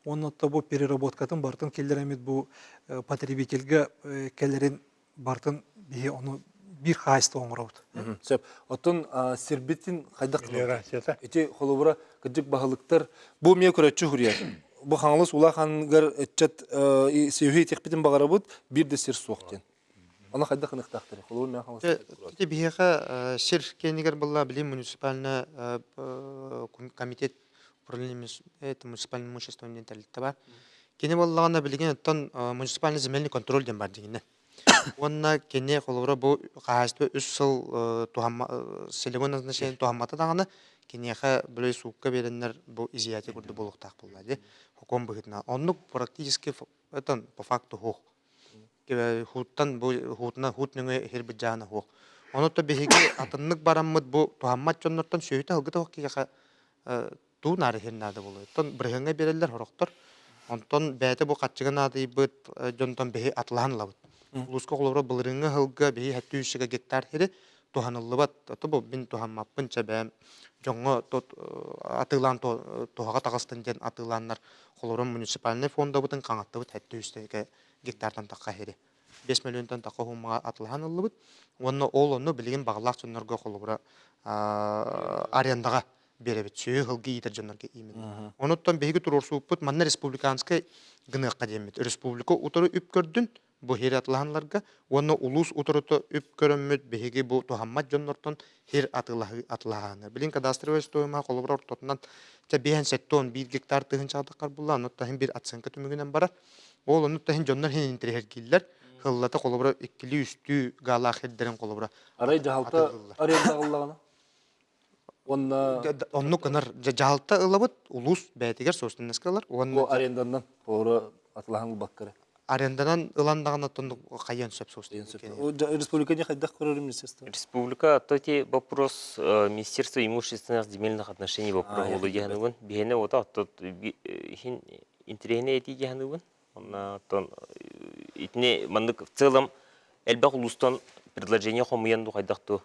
уонна бу переработкатын барытын киллэрэммит бу потребительгэ кэлэрин барытын биһи ону биир хаһаайыстыба оҥоробут. Сөп. Оттон сирбитин хайдах гынабыт? Ити холобура кырдьык баһылыктар бу эмиэ көрөччү хуруйар. Бу Хаҥалас улаханыгар ыччат сүөһү итиэхпитин баҕарабыт, биир да сир суох диэн. Аны хайдах гыныахтаахтарый? Холобур мен Хаҥалас Ити биһиэхэ сир киэнигэр буолла билим муниципальный комитет управление муниципальным имуществом диэн тэрилтэ бар. Кини буоллаҕына билигин оттон муниципальный земельный контроль диэн бар дигинэ. Уонна кини холобура бу хаһаайыстыба үс сыл туһамма целевой назначение туһаммата даҕаны киниэхэ били суукка биэрэннэр бу изъятие курдук буолуохтаах буолла дии сокуон быһыытынан. Оннук практически это по факту суох. Хууттан бу хуутuna хуут нөҥүө иһирбит дьаана суох. Ону то биһиги атыннык бараммыт бу туһаммат дьоннортон сүөһүтэ ылгыта суох киһиэхэ туу наар иһин наада буолуо. Оттон бырыһыаҥҥа биэрэллэр сорохтор. Онтон бэйэтэ бу хаччыга наадыйбыт дьонтон биһи атылаһан ылабыт. Улууска холобура былырыыҥҥы сылга биһи 700 гектар сири туһаныллыбат. Ото бу мин туһаммаппын чэ бэйэм дьоҥҥо атыылаан туһаҕа таҕыстын диэн атыылааннар холобура муниципальнай фондабытын хаҥаттыбыт 700 гектартан тахха сири. 5 миллионтан тахха уһуммаҕа атылаһан ыллыбыт. Уонна ол онно билигин баҕалаах дьоннорго холобура арендаҕа биэрэбит сүөһү сылгы иитэр дьоннорго именно. Онуттан биһиги туруорсууппут манна республиканскай гыныахха диэммит. Республика утары үп көрдүн бу хир атылаһанларга уонна улуус утарыта үп көрөммүт биһиги бу туһаммат дьоннортон хир атылаһыы атылаһааны. Билин кадастровая стоимость холобура ортотунан чэ биэһэн сеттон биир гектар тыһын булла онуттан иһин бир оценка түмүгүнэн барар. Ол онуттан иһин дьоннор иһин интириэһиргииллэр. Хыллата холобура иккилии үстүү гаалаах хирдэрин холобура Арай дьаһалта арендаҕыллаҕына Уонна оннук гынар дьаһалта ылабыт улуус бэйэтигэр собственноска ылар уонна бу аренданан оҕоро атылаһан ылбаккара аренданан ылан даҕаны оттон хайыан сөп собственность Республика не хайдах көрөр министерство? Республика то эти вопрос Министерства имущественных земельных отношений вопрос болу дьаһаныбын. Биһиэнэ ота оттот иһин интэриэһинэй этии дьаһаныбын. Онна оттон итини маннык в целом элбэх улуустан предложение хомуйан ду хайдах ту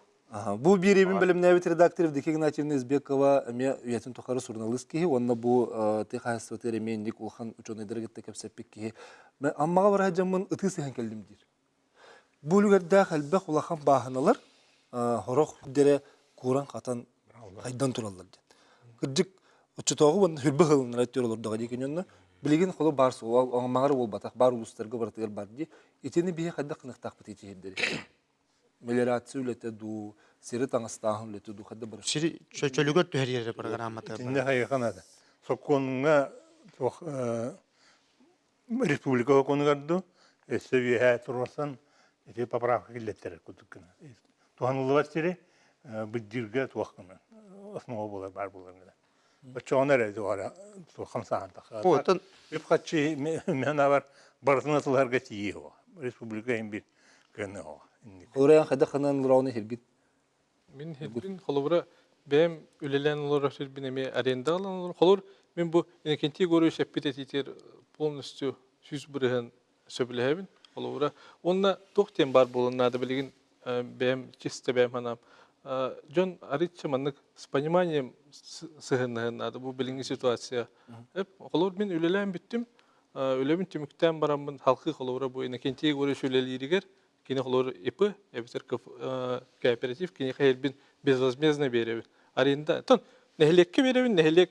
Бу биэриибин бэлэмнээбит редактор Евдокия Игнатьевна Избекова эмиэ үйэтин тухары суруналыыс киһи уонна бу тыа хаһаайыстыбатыгар эмиэ инник улахан учуонайдары кытта кэпсэппит киһи. Аммаҕа бара сылдьаммын ытыы сыһан кэллим диир. Бу үлүгэрдээх элбэх улахан бааһыналар сорох үрдэрэ кууран-хатан хайдан тураллар диэн. Кырдьык, оччотооҕу уонна хүрбэ ыһылыннара өттүгэр олордоҕо дии кинини билигин холу баар суол маҥар буолбатах баар улуустарга барытыгар бар дии. Итини биһи хайдах гыныахтаахпытый итиһирдэри? Мелиорация үлэтэ дуу, сири таҥастааһын үлэтэ дуу хайда барар? Сири чөлүгэр түһэрии программата. Итиннэ хайыха наада. Сокуонҥа туох республика сокуонугар дуу, өссө үөһээ туруорсан ити поправка киллэттэрэр курдук гына. Туһаныллыбат сири быдьыырга туох гына основа буолар баар буолар гына. Оччоҕуна эрэ туох хамсааһын тахсар. Үп-харчы мен бар барытын атыларга тиийии Республика иһин биир кыаны оҕо. Холобура хайдах ханан лурауны хиргит Мин хирбин холобура бэйэм үлэлээн олорор сирбин эмиэ аренда ылан олорор. Холобур мин бу Иннокентий Егорович эппит этиитигэр полностью 100% сөбүлэһэбин. Холобура уонна туох диэн баар буолуон наада билигин бэйэм чисто бэйэм санаам. Дьон арыычча маннык с пониманием сыһыаннаһыан наада бу билиҥҥи ситуация. Холобур мин үлэлээн бүттүм. Үлэбин түмүктээн бараммын халқы холобура бу Иннокентий Егорович үлэлииригэр кини холобур ИП эбэтэр кооператив киниэхэ эрбин безвозмездно биэрэбин. Аренда, тон нэһилиэккэ биэрэбин, нэһилиэк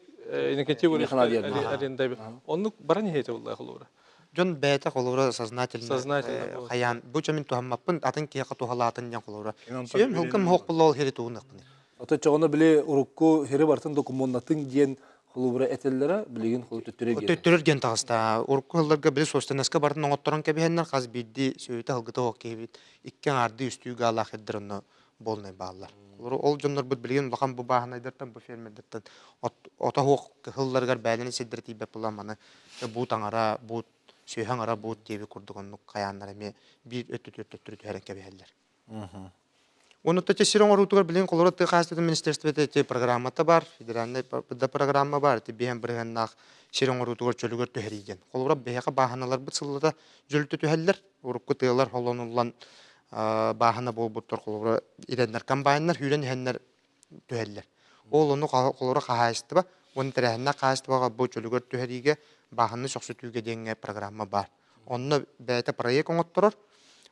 Иннокентий Егорович аренда Оннук баран иһиэтэ булла холобура. Дьон бэйэтэ холобура сознательно сознательно хайаан бу чамин туһаммаппын атын киһиэхэ туһалаатын диэн холобура. Сүөм хылгым хоох булла ол хери тугуннахпын. Ото чоҕоно били урукку хири бартын докумуоннатын диэн холобура этэллэрэ билигин төттөрө диэн. Төттөрөр диэн таҕыста. Урукку сылларга били собственноска бартын оҥотторон кэбиһэннэр хас биирдии сүөһүтэ аһылгыта суох киһибит икки аҥаардыы үстүү гаалаах ирдэр онно буолнай бааллар. Ол дьоннорбут билигин улахан бу бааһынайдартан, бу фермердэртэн ото суох кыһылларыгар бээлэни сирдэрэ тиийбэт буолан маны буут аҥара, буут сүөһү аҥара буут диэбит курдук оннук хайааннар эмиэ биир өттүтүгэр төттөрү түһэрэн кэбиһэллэр. Уонна ити сир оҥоруутугар билигин холобура тыа хаһаайыстыбатын министерствота ити программата баар, федеральнай да программа баар, ити биһэн бырыһыаннаах сир оҥоруутугар чөлүгэр түһэрии диэн. Холобура биһиэхэ бааһыналарбыт сыллата дьөлүтэ түһэллэр. Урукку тыалар холонуллан бааһына буолбуттар холобура ирэннэр комбайннар сүүрэн иһэннэр түһэллэр. Ол ону холобура хаһаайыстыба уонна тэрээһиннээх хаһаайыстыбаҕа бу чөлүгэр түһэриигэ бааһынаны сөхсүтүүгэ диэҥҥэ программа баар. Онно бэйэтэ проект оҥотторор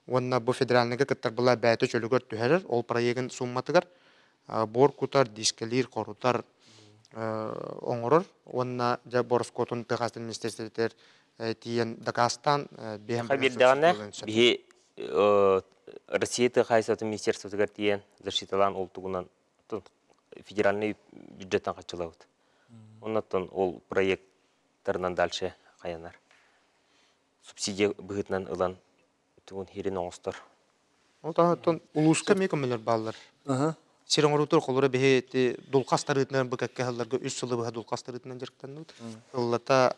уонна бу федеральныйга кыттар была бэйэтэ чөлүгэр түһэрэр, ол проегын сумматыгар буор кутар, дискэлиир, хорутар оҥорор уонна дьэ бороскуотун тыа хаһаайыстыбатын министиэристибэтигэр тиийэн дакаастаан биһэн биэрдэҕинэ биһи Россия тыа хаһаайыстыбатын министерствотыгар тиийэн защиталаан ол тугунан федеральный бюджеттан хаччылабыт. Оннуттан ол проекттарынан дальше хайанар. Субсидия быһыытынан ылан тугун хирин оҥостор. Ол таһыттан улууска эмиэ көмөлөр бааллар. Сир оҥоруутугар холобура биһи ити дулхас тарыытынан бу кэккэ сылларга үс сылы быһа дулхас тарыытынан дьарыктанныбыт. Ыллата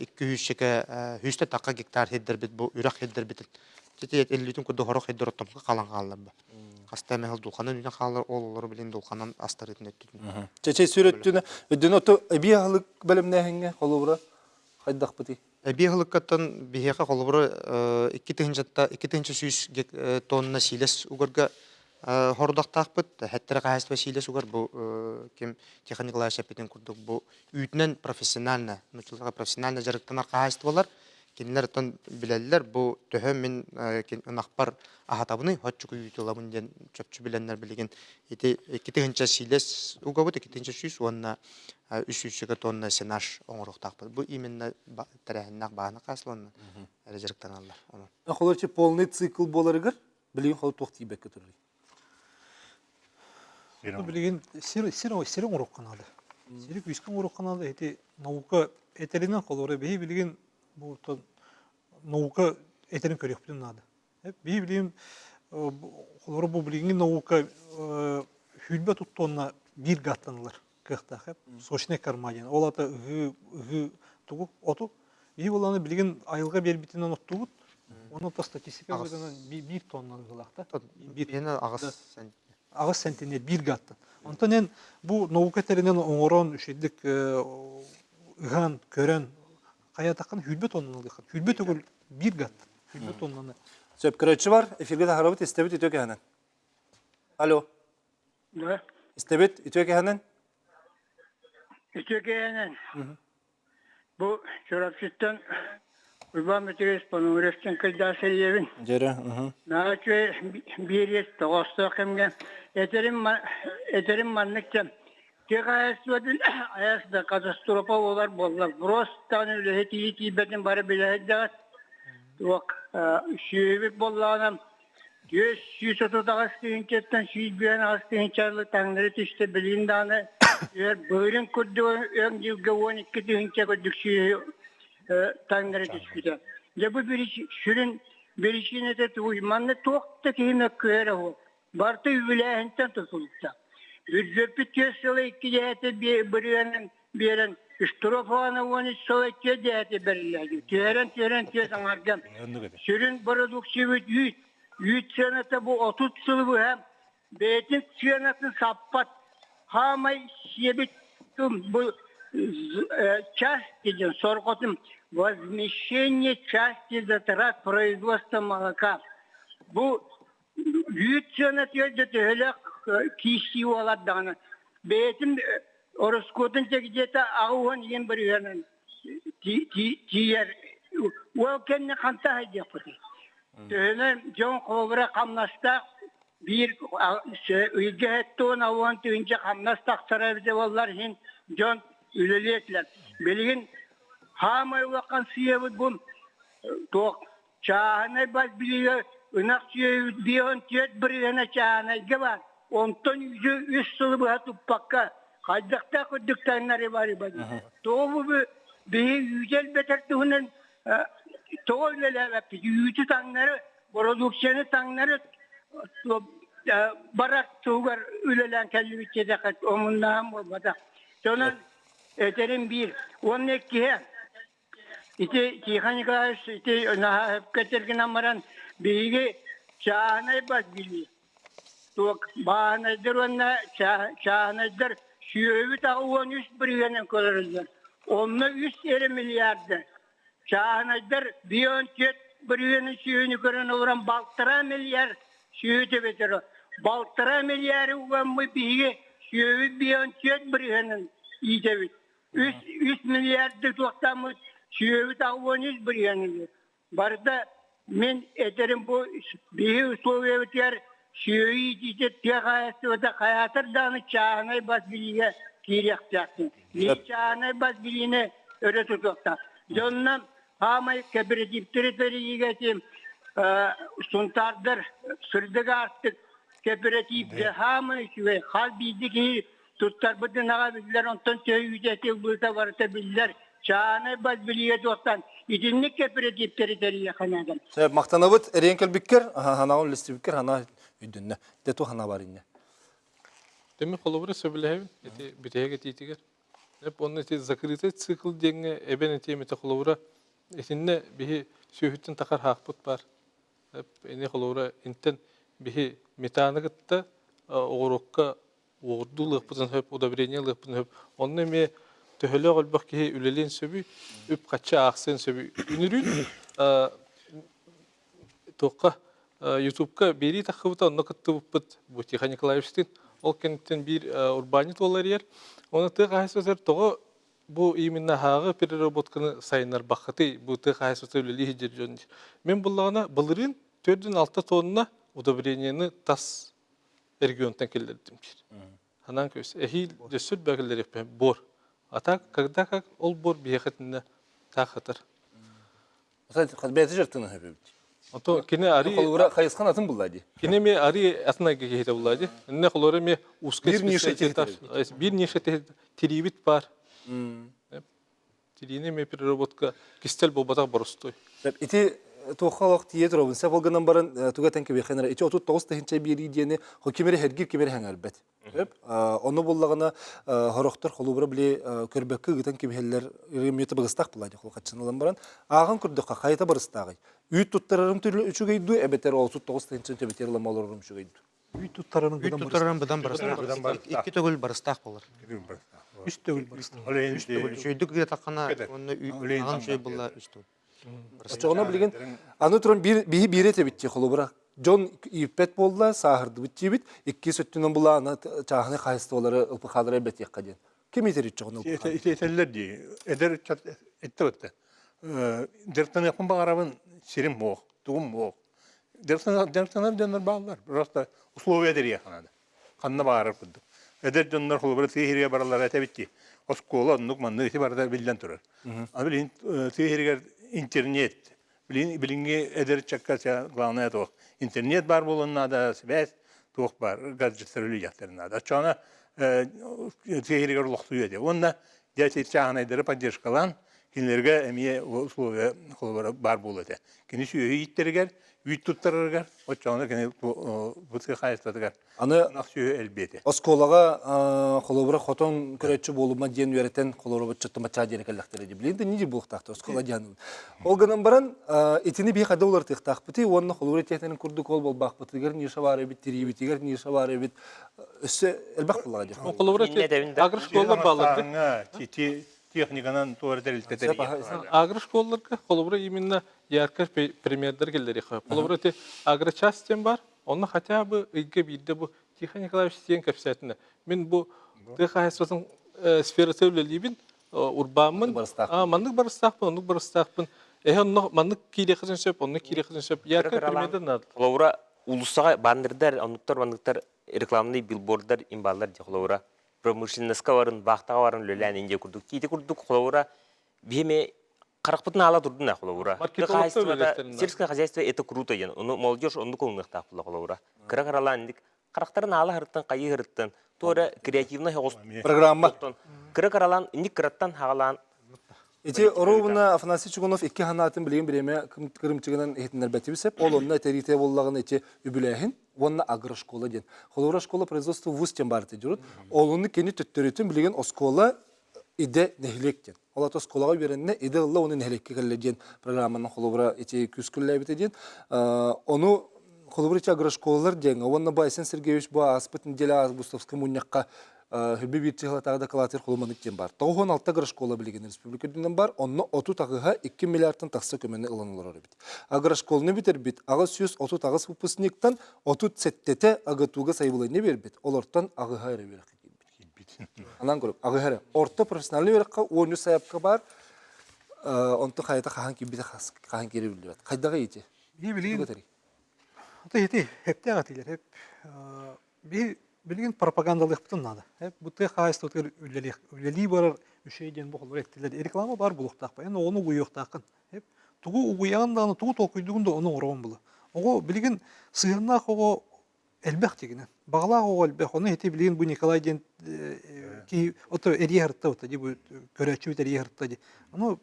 икки сүүсчэкэ сүүстэ тахха гектар сирдэрбит бу үрэх сирдэрбитин ити эллүүтүн курдук хорох сирдэр оттомко халан хааллар бу. Хаста эмэ сыл дулханан үүнэн хаалар ол олору билин дулханан астарыытын өттүтүн. Чэчэй сүр өттүнэ өйдөнө оту эбии аһылык бэлэмнээһиҥҥэ холобура хайдахпытый? Эбии аһылыккаттан биһиэхэ холобура 2100 тонна сиилэс угарга хорудахтаахпыт. Хэттэрэ хаһаайыстыба сиилэс угар бу ким Тихон Николаевич эппитин курдук бу үүтүнэн профессионально, нууччаларга профессионально дьарыктанар хаһаайыстыбалар кинилэр оттон билэллэр бу төһө мин ынахпар аһатабыный, хоччуку үүтү ылабын диэн чопчу билэннэр билигин ити 2000 сиилэс угабыт, 2100 уонна үс сүүсчэкэ тонна сенаж оҥоруохтаахпыт. Бу именно тэрээһиннээх баана хасланна эрэ дьарыктаналлар. Онон. Холочи полный цикл буоларыгар билигин хол туох тиийбэккэ турар. Билигин сир сир сири оҥоруохха наада. Сири күүскэ оҥоруохха наада. Ити наука этэринэн холобура биһи билигин бу наука этэрин көрүөхпүтүн наада. Биһи билигин холобура бу билиҥҥи наука сүүрбэ туттуонна биир гааттанылар кыахтаах сочный корма диэн. Ол аата ыһыы ыһыы тугу оту. Биһи буоллаҕына билигин айылҕа биэрбитинэн оттуубут. Онон то статистика быһыытынан биир тонна ыһыылаах да. Биир 8 сантиметр биир гааттан. Онтон эн бу наука тэринэн оҥорон үчүгэйдик ыһан көрөн хайатаххын сүүрбэ тоннаны ылыаххын. Сүүрбэ төгүл биир гат. Сүүрбэ тоннаны. Сөп, көрөөччү бар. Эфиргэ таһаарабыт, истэбит үтүө кэһэнэн. Алло. Да. Истэбит үтүө кэһэнэн. Үтүө кэһэнэн. Бу Чурапчыттан Уйбаан Петрович Пономаревтан кыйдаас эрийэбин. Дьэрэ. Наһаа үчүгэй биэриэс тоҕоостоох кэмҥэ этерим этерим маннык Тыа хаһаайыстыбатын айас да катастрофа буолар буолла. Просто даҕаны үлэһит тиийи тиийбэтин бары билэ сылдьаҕыт. Туох сүөһүбүт буоллаҕына 438 тыһыынчаттан 158 тыһыынча таҥнары түстэ билигин даҕаны былырыын курдук өҥ дьылга 12 тыһыынча курдук сүөһү таҥнары түспүтэ. Дьэ бу сүрүн биричиинэтэ тугуй? Манна туох да киһи мөккүөрэ суох. Барыта үбүлээһинтэн тутулуктаах. Бүддьүөппүт түөрт сыла икки дьэһэтэ бырыанан биэрэн, штрафована 13 сыла икки дьэһэтэ бэриллээги. Түһэрэн-түһэрэн түөс аҥарга. Сүрүн бородууксуйабыт үүт. Үүт сыаната бу 30 сылы быһа бэйэтин сыанатын саппат. Хаамай сиэбит бу части диэн сорҕотун возмещение части затрат производства молока. Бу Үүт сыана түөрдэ төһөлөөх киирсии буолар даҕаны бэйэтин ороскуотун где-то 80 иэн бырыһыанын тиийэр. Ол кэннэ хантан сылдьыахпытый? Төһөнөн дьон холобура хамнастаах биир ыйга сэттэ 10 тыһыынча хамнас тахсара эбитэ буоллар иһин дьон үлэлиэ этилэр. Билигин хаамай улахан сыыйабыт бу туох Чааһынай бас билиигэ ынах сүөһү 54 бырыһыана чааһынайга баар. Онтон үүтү үс сылы быһа туппакка хайдахтаах үрдүк таҥнары барыба дии. Тоҕо бу биһи үүтү элбэтэр туһунан тоҕо үлэлээбэппит? Үүтү таҥнары, бородууксуйаны таҥнары барар туһугар үлэлээн кэллибит диэтэххэ омуннааһын буолбатах. Онон этэрим биир. Уонна иккиһэ Ити Тихон Николаевич ити наһаа сөпкө этэргинэн баран биһиги чааһынай бас билии туох бааһынайдар уонна чааһынайдар сүөһүбүт 83 бырыһыанын көрөрүллэр. Онно үс эрэ миллиарды. Чааһынайдар 54 бырыһыанын сүөһүнү көрөн олорон балтараа миллиард сүөһү төбөтөрө. Балтараа миллиарды угаммыт биһиги сүөһүбүт 54 бырыһыанын иитэбит. Үс, үс миллиарды туохтааммыт сүөбүт 83 бырыһыан үһү. Барыта мин этэрим бу биһи условиябытыгар сүөһү иитиитэ тыа хаһаайыстыбата хайаатар даҕаны чааһынай бас билиигэ киириэхтээхпин. Биһи чааһынай бас билиини өрө тутуохтаах. Дьонно хаамай кооперативтэри тэрийиигэ этим сунтаардар сырдык аартык кооператив хаамай үчүгэй хас биирдии киһи Туттарбытын аҕа биллэр, онтон төһө үүтэ ылбыта барыта биллэр. Чаанай бас билиигэ туохтан итинник кэпэрэтииптэри тэрийиэххэ наада. Сөп, махтанабыт эриэн кэлбиккэр, ханаҕын үллэстибиккэр хана өйдөннө. Дэ туох хана бар инне. Тэми холобура сөбүлэһэбин ити бүтэһик этиитигэр. Эп онно ити закрытый цикл диэҥҥэ эбэн этиэм этэ холобура итиннэ биһи сүөһүттэн тахар хаахпыт бар. Ини холобура интен биһи метаны кытта оҕуруокка уоҕурдуу ылыахпытын сөп, удобрение ылыахпытын сөп. Онно эмиэ төһөлөөх элбэх киһи үлэлиэн сөбүй, үп-харчы аахсыан сөбүй. Үнүрүүн туохха Ютубка биэрии таххыбыта, онно кыттыбыппыт бу Тихон Николаевичтыын. Ол кэнниттэн биир урбаанньыт уола эрийэр. Оны тыа хаһаайыстыбатыгар тоҕо бу именно аһааҕы переработканы сайыннарбаккытый, бу тыа хаһаайыстыбата үлэлии сылдьар дьон. Мин буллаҕына былырыын 4-6 тонна удобрениены тас регионтан киллэрдим диир. Ханан көс эһиил өссө бэгэллэриэхпин бор. А так, когда как ол бор биһиэхэ итиннэ таах хатар. Бэйэтэ жартыны хөбүбүт. Ото кини ари Холура хайысхан атын булла ди. Кини ми ари атын айга киһитэ булла ди. Инне холура ми узкий Бир ниша бир ниша тирибит бар. Тириини эмиэ переработка кистэл буолбатах боростуой. Ити туохха олох тиийэ туробун. Сеп ол гынан баран туга этэн кэбиэххин эрэ. Ити 39 тыһыынча биэрии диэни ким эрэ сэргиир, ким эрэ сэҥээрбэт. Ону буллаҕына хорохтор холубура били көрбөккө ыытан кэбиһэллэр ремьета быгыстаах буолаа дии хаччын ылан баран ааҕан көрдөххө хайата барыстааҕый? Үүт туттарарым үчүгэй дуу эбэтэр 39 тыһыынча төбөтүгэр ылан олорорум үчүгэй дуу? Үүт туттарарын Үүт туттарарын быдан барыстаах. Икки төгүл барыстаах болар. Үс төгүл барыстаах. Үс төгүл. Үчүгэйдик ыытаххына уонна аҕам үчүгэй булла үс төгүл. Очоҕуна билигин аны туран биһи биири этэбит дии холобура. Дьон ииппэт буолла, сааһырдыбыт диибит, иккис өттүнэн була аны чааһынай хаһаайыстыбалары ылпыхаалары элбэтиэххэ диэн. Ким иитэр иччэҕин ылпыхаалары? Ити этэллэр дии. Эдэр ыччат эттэ бытта. Дьарыктаныахпын баҕарабын, сирим суох, тугум суох. Дьарыктанар дьоннор бааллар. Просто условия тэрийиэххэ наада. Ханна баҕарар курдук. Эдэр дьоннор холобура тыа сиригэр бараллара этэбит дии. Оскуола оннук маннык ити барыта биллэн турар. А билигин тыа сиригэр интернет. Билигин билиҥҥи эдэр ыччакка главное туох интернет баар буолуон наада, связь туох баар, гаджеттар үлүйэхтэрин наада. Оччоҕуна тыа сиригэр олохсуйуо этэ. Уонна дьэ чааһынайдары поддержкалаан кинилэргэ эмиэ условия холобура баар буолуо этэ. Кини сүөһү ииттэригэр, үүт туттарарыгар, оччоҕуна кини бу тыа хаһаайыстыбатыгар Аны ынах сүөһү элбиэ этэ. Оскуолаҕа холобура хотон көрөөччү буолума диэн үөрэтэн холобура баччаттан баччаа диэри кэллэхтэрэ дии. Билигин да не буолуохтаахтар оскуола диэн. Ол гынан баран итини биһи хайда уларытыахтаахпытый уонна холобура тиэтэнин курдук ол буолбаахпытыгар ниша баар эбит, тириибитигэр ниша баар эбит. Өссө элбэх буоллаҕа дии. Холобура агрошколалар бааллар. Техниканан туора тэрилтэ тэрийэр. Агрошколаларга холобура именно ярко примердер келлериха. Холобура ити агрочас диэн бар. Онно хотя бы ыйга биирдэ бу Тихон Николаевич диэн кэпсээтинэ. Мин бу тыа хаһаайыстыбатын сферата үлэлиибин, урбааммын, маннык барыстаахпын, оннук барыстаахпын. Эһэ онно маннык киириэххитин сөп, оннук киириэххитин сөп. Ярко примердер надо. Холобура уулуссаҕа баннердар, оннуктар манныктар рекламный билборддар имбаллар дии холобура промышленноска барын, баахтаҕа барын үлэлээн индия курдук. Ити курдук холобура биһиэми харахпытын аала турдун холобура. Сельское хозяйство это круто диэн. Ону молодежь оннук ылыныахтаах була холобура. Кыра-кыралаан индик. Харахтарын аала һырыттан, хайыы һырыттан, туора креативнай оҕус Программа. Кыра кыралаан, инник кыраттан хаҕалаан Ити оруобуна Афанасий Чугунов икки ханаатын билигин бириэмэ кырымчыгынан иһитиннэрбэтибит сөп. Ол онно этэритэ буоллаҕына ити үбүлээһин уонна агрошкола диэн. Холобура школа производства вуз диэн баар дьурут. Олуну кини төттөрүтүн билигин оскуола идэ нэһилиэк диэн. Ол ата оскуолаҕа үөрэннэ, идэ ылла уонна нэһилиэккэ кэллэ диэн программанан холобура ити күүскүллээбитэ диэн. Ону холобура ити агрошколалар диэҥҥэ уонна бу Айсен Сергеевич бу ааспыт неделя августовскай мунньахха Хүбби биир чыһылатааҕы дакылаатыгар холуманык диэн баар. 96 агрошкола билигин республика үрдүнэн бар, онно 30 аҕыһа 2 миллиардтан тахса көмөнү ылан олорор эбит. Агрошколаны бүтэрбит 838 выпускниктан 37-тэ АГТУга сайабылыанньа биэрбит, олортон аҕыһа эрэ үөрэххэ киирбит. Анан көрүк, аҕыһа эрэ. Орто профессиональный үөрэххэ 13 сайапка бар, онто хайата хаһан киирбитэ хаһан киирэ биллибэт. Хайдаҕый ити? Би билигин Ити хептээх этилэр. Би билигин пропагандалыахпытын наада. Бу тыа хаһаайыстыбатыгар үлэлии барар үчүгэй диэн бу холобур эттилэр. Реклама баар буолуохтаах. Эн оҕону угуйуохтааххын. Тугу угуйаҕын даҕаны, тугу толкуйдуугун да ону оҥороҕун була. Оҕо билигин сыһыаннаах оҕо элбэх дигинэн. Баҕалаах оҕо элбэх. Ону ити билигин бу Николай диэн киһи ото эрийэ сырытта дии бу көрөөччүбүт эрийэ сырытта дии. Ону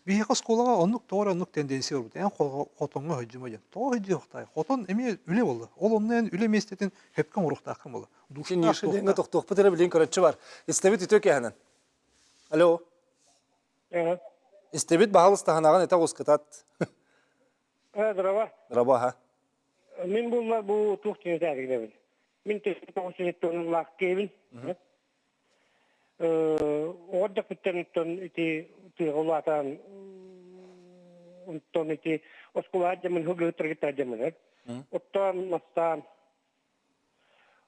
Биһиэхэ оскуолаҕа оннук тоҕо эрэ оннук тенденция барбыт. Эн хотоҥҥо сылдьыма диэн. Тоҕо сылдьыахтаай? Хотон эмиэ үлэ буолла. Ол онно эн үлэ миэстэтин сөпкө оҥоруохтааххын буолла. Ниша диэҥҥэ тохтуохпут эрэ билигин көрөччү бар. Истэбит үтүө киэһэнэн. Алло. Истэбит баһалыстаһынаҕын этэ оҕускатат. Здорово. Здорово, аха. Мин булла бу туох диэн Мин төһө киһибин. Оҕо эрдэхпиттэн оттон ити тыаҕа улаатан онтон ити оскуолаҕа дьамын сылгыһыттаргыттар дьамынар. Оттон мастаан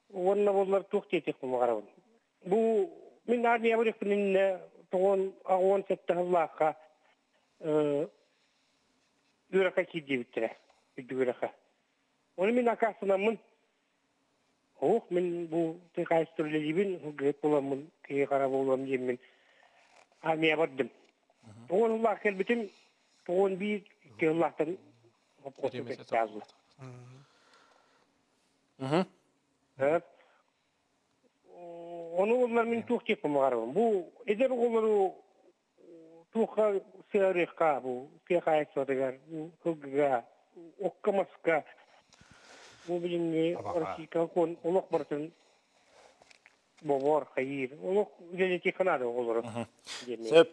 уонна буоллар туох диэтиэхпин баҕарабын. Бу мин армия барыахпын иннинэ тоҕуон аҕуон сэттэ сыллаахха үөрэххэ киирдиэбиттэрэ үрдүк үөрэххэ. Ону мин аккаастанаммын Ох, мин бу тыа хаһаайыстыба үлэлиибин, сылгыһыт буоламмын, киһи хара буолуом диэммин армия бардым. Тоҕуон сыллаах кэлбитим, тоҕуон биир икки сыллаахтан хоппуоска кэттаазла. Ону оллар мин туох диэхпин баҕарабын. Бу эдэр оҕолору туохха сыарыахха бу тыа хаһаайыстыбатыгар, сылгыга, окко-маска бу билиҥҥи Российка кон олох барытын бобор, хайыыр. Олох үлэлэтиэххэ наада оҕолору. Сөп.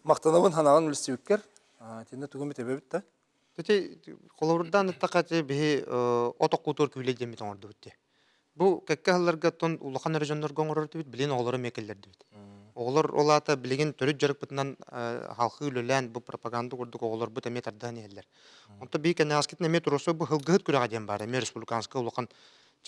Махтанабын ханаҕын үлэстибиккэр. Итиннэ тугун бүтэбэбит да? Ити холобурдаан ыттахха биһи от оккутуур күүлэй диэммит оҥордубут дии. Бу кэккэ сылларга оттон улахан эрэ дьоннорго оҥорор этибит, билигин оҕолору эмиэ киллэрдибит. Оҕолор ол аата билигин төрүт дьарыкпытынан халхыы үлэлээн бу пропаганда курдук оҕолорбут эмиэ тардаан иһэллэр. Онтон биир кэнэҕэскитин эмиэ туруорсуу бу һылгыһыт күрэҕэ диэн баар, эмиэ республиканскай улахан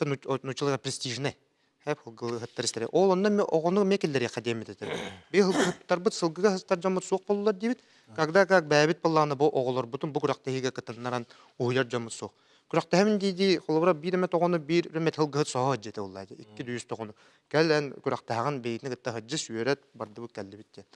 нууччалыга престижнэй Хэп һылгыһыттар истэрэ. Ол онно эмиэ оҕону эмиэ киллэриэххэ диэммит этэ. Биир һылгыһыттарбыт сылгыга сыстар дьоммут суох буоллулар диибит. Когда как бэйэбит буоллаҕына бу оҕолорбутун бу күрэхтэһиигэ кытыннаран уһуйар дьоммут суох. Күрэхтэһэбин дии-дии холобура биир эмэ тоҕону биир эмэ һылгыһыт соһо сылдьыта буолла дии. Икки дүүс тоҕону. Кэл эн күрэхтэһэҕин бэйэтин кытта сылдьыс, үөрэт, бардыбыт кэллибит диэн.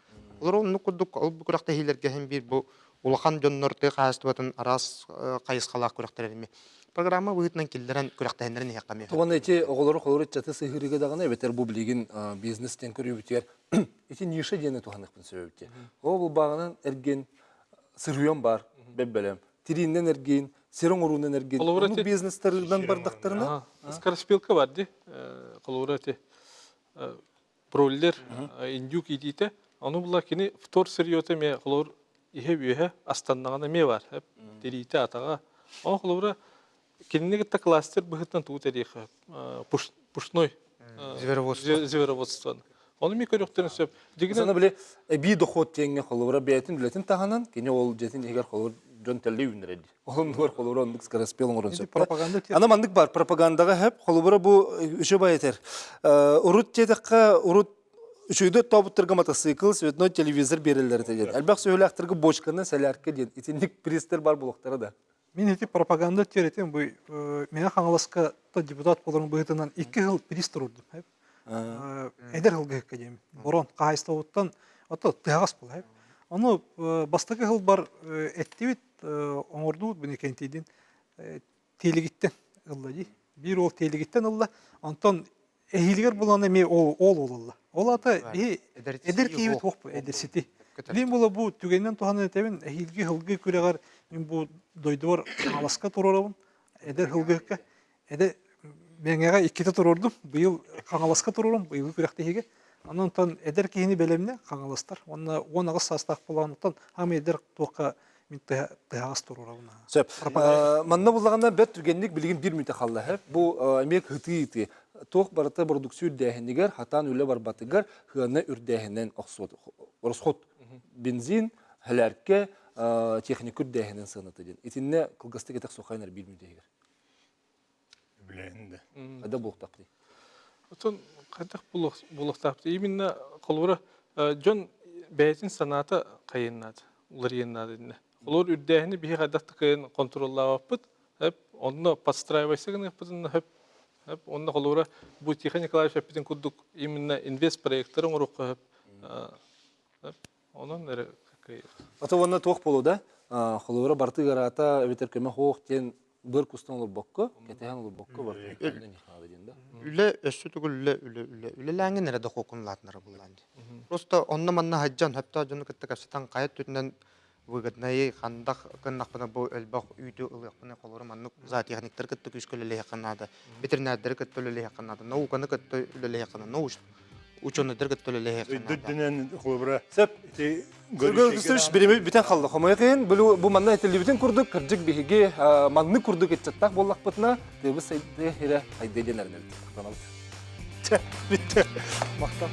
Олор оннук курдук ол бу күрэхтэһиилэргэ иһин биир бу улахан дьоннор тыа хаһаайыстыбатын араас хайысхалаах күрэхтэр эмиэ программа быһыытынан киллэрэн күрэхтэһиннэрэн иһиэххэ эмиэ. Уонна ити оҕолору холобур ыччаты сыһыарыыга даҕаны эбэтэр бу билигин бизнес диэн көрүүбүтүгэр ити ниша диэни туһаныахпын сөбүт Ол булбааҕынан эргин сырыйан бар бэббэлэм тирииннэн эргин сир оҥоруунан эргин оннук бизнестарынан бардахтарына скороспилка бар ди холобура ити бройлер индюк иитиитэ ону була кини втор сырьета эмиэ холобур иһэ-үөһэ астаннаҕына эмиэ бар тириитэ атаҕа ол холобура кинини кытта кластер быһыытынан тугу тэриэхэ пушной звероводство ону эмиэ көрүөхтэрин сөп дигинэн били эбии дохуот диэҥҥэ холобура бэйэтин үлэтин таһынан кини ол дьиэтин иһигэр холобур дьон тэллэй үүннэрэр дии Оннугар холобура оннук скороспел оҥорон сөп. Пропаганда Аны маннык бар пропагандаҕа хөп холобура бу үчүгэй этэр. Урут диэтэххэ урут үчүгэйдик оттообуттарга мотоцикл, цветной телевизор биэрэллэр этэ диэн. Элбэх сүһүлээхтэргэ бочканы сэлээркэ диэн итинник призтэр бар буолуохтара да. Мин ити пропаганда теоретин бу Мэҥэ Хаҥаласка депутат буоларын быһыытынан икки сыл приз турурдум. Эдэр сылгыһыкка диэм. Борон хаһаайыстыбабыттан ото тыһаҕас буолар. Ону бастакы сылбар эттибит оҥордубут бу кэнтиидин тиэлигиттэн ылла дии. Биир уол тиэлигиттэн ылла. Онтон эһиилигэр булан эмиэ ол ол ылла. Ол ата биһи эдэр киһибит туох бу эдэрсити. Билин була бу түгэнинэн туһанан этэбин эһиилги һылгы күрэҕэр мин бу дойдубар Хаҥаласка туруорабын. Эдэр һылгыһыкка эдэр Мэҥэҕэ иккитэ туруордум. Быйыл Хаҥаласка туруорум, быйылгы күрэхтэһиигэ. Онон онтон эдэр киһини бэлэмнэ Хаҥаластар. Уонна 18 саастаах буолаҕыттан хаамай эдэр туохха мин тыһаҕас туруорабын. Сөп. Манна буллаҕына бэрт түргэнник билигин биир мүнүүтэ хаалла. Бу эмиэ кытыы туох барыта бородуксуй үрдээһинигэр, хатаан үлэ барбатыгар хыана үрдээһинэн охсуот. Расход бензин, хэлээркэ, техника үрдээһинэн сыаната диэн. Итиннэ кылгастык этэх сухайнар биир мүнүүтэ иһигэр. Үбүлээһин да. Хайдах буолуохтаахпытый? Отон хайдах буолуохтаахпытый? Именно холобура дьон бэйэтин санаата хайыннаат, уларыйыннаат иннэ. Холобур үрдээһини биһи хайдах да кыайан контроллаабаппыт, хөп, онно подстраивайся гыныахпытын хөп, хөп, онно холобура бу Тихон Николаевич эппитин курдук именно инвест проекттары оҥоруохха хөп, Онон эрэ кыайар. Ата уонна туох буолуо да, холобура барты ыараата эбэтэр көмө хоох диэн быр кустан олорбокко, кэтэһэн олорбокко барты диэн да. Үлэ өссө тугул үлэ үлэ үлэ үлэлээҥин эрэ дохуокун улаатынара буллаан дии. Просто онно манна хаджан хөптөөх дьону кытта кэпсэтэн хайа өттүнэн выгоднайы хандах гыннахпына бу элбэх үүтү ылыахпына холобура маннык зоотехниктары кытта күүскэ үлэлиэххэ наада, ветеринардары кытта үлэлиэххэ наада, науканы кытта үлэлиэххэ наада, науч учуонайдар кытта үлэлэһиэххэ наада. Үрдүнэн холобура Сөп. Сергей бирими бүтэн халла. Хомойох бу бу манна этиллибитин курдук кырдьык биһиги маннык курдук ыччаттаах буоллахпытына тыабыс сайдыы эрэ хайдыы диэн эрэнэбит. Махтанабыт. Чэ, бүттэ. Махтал.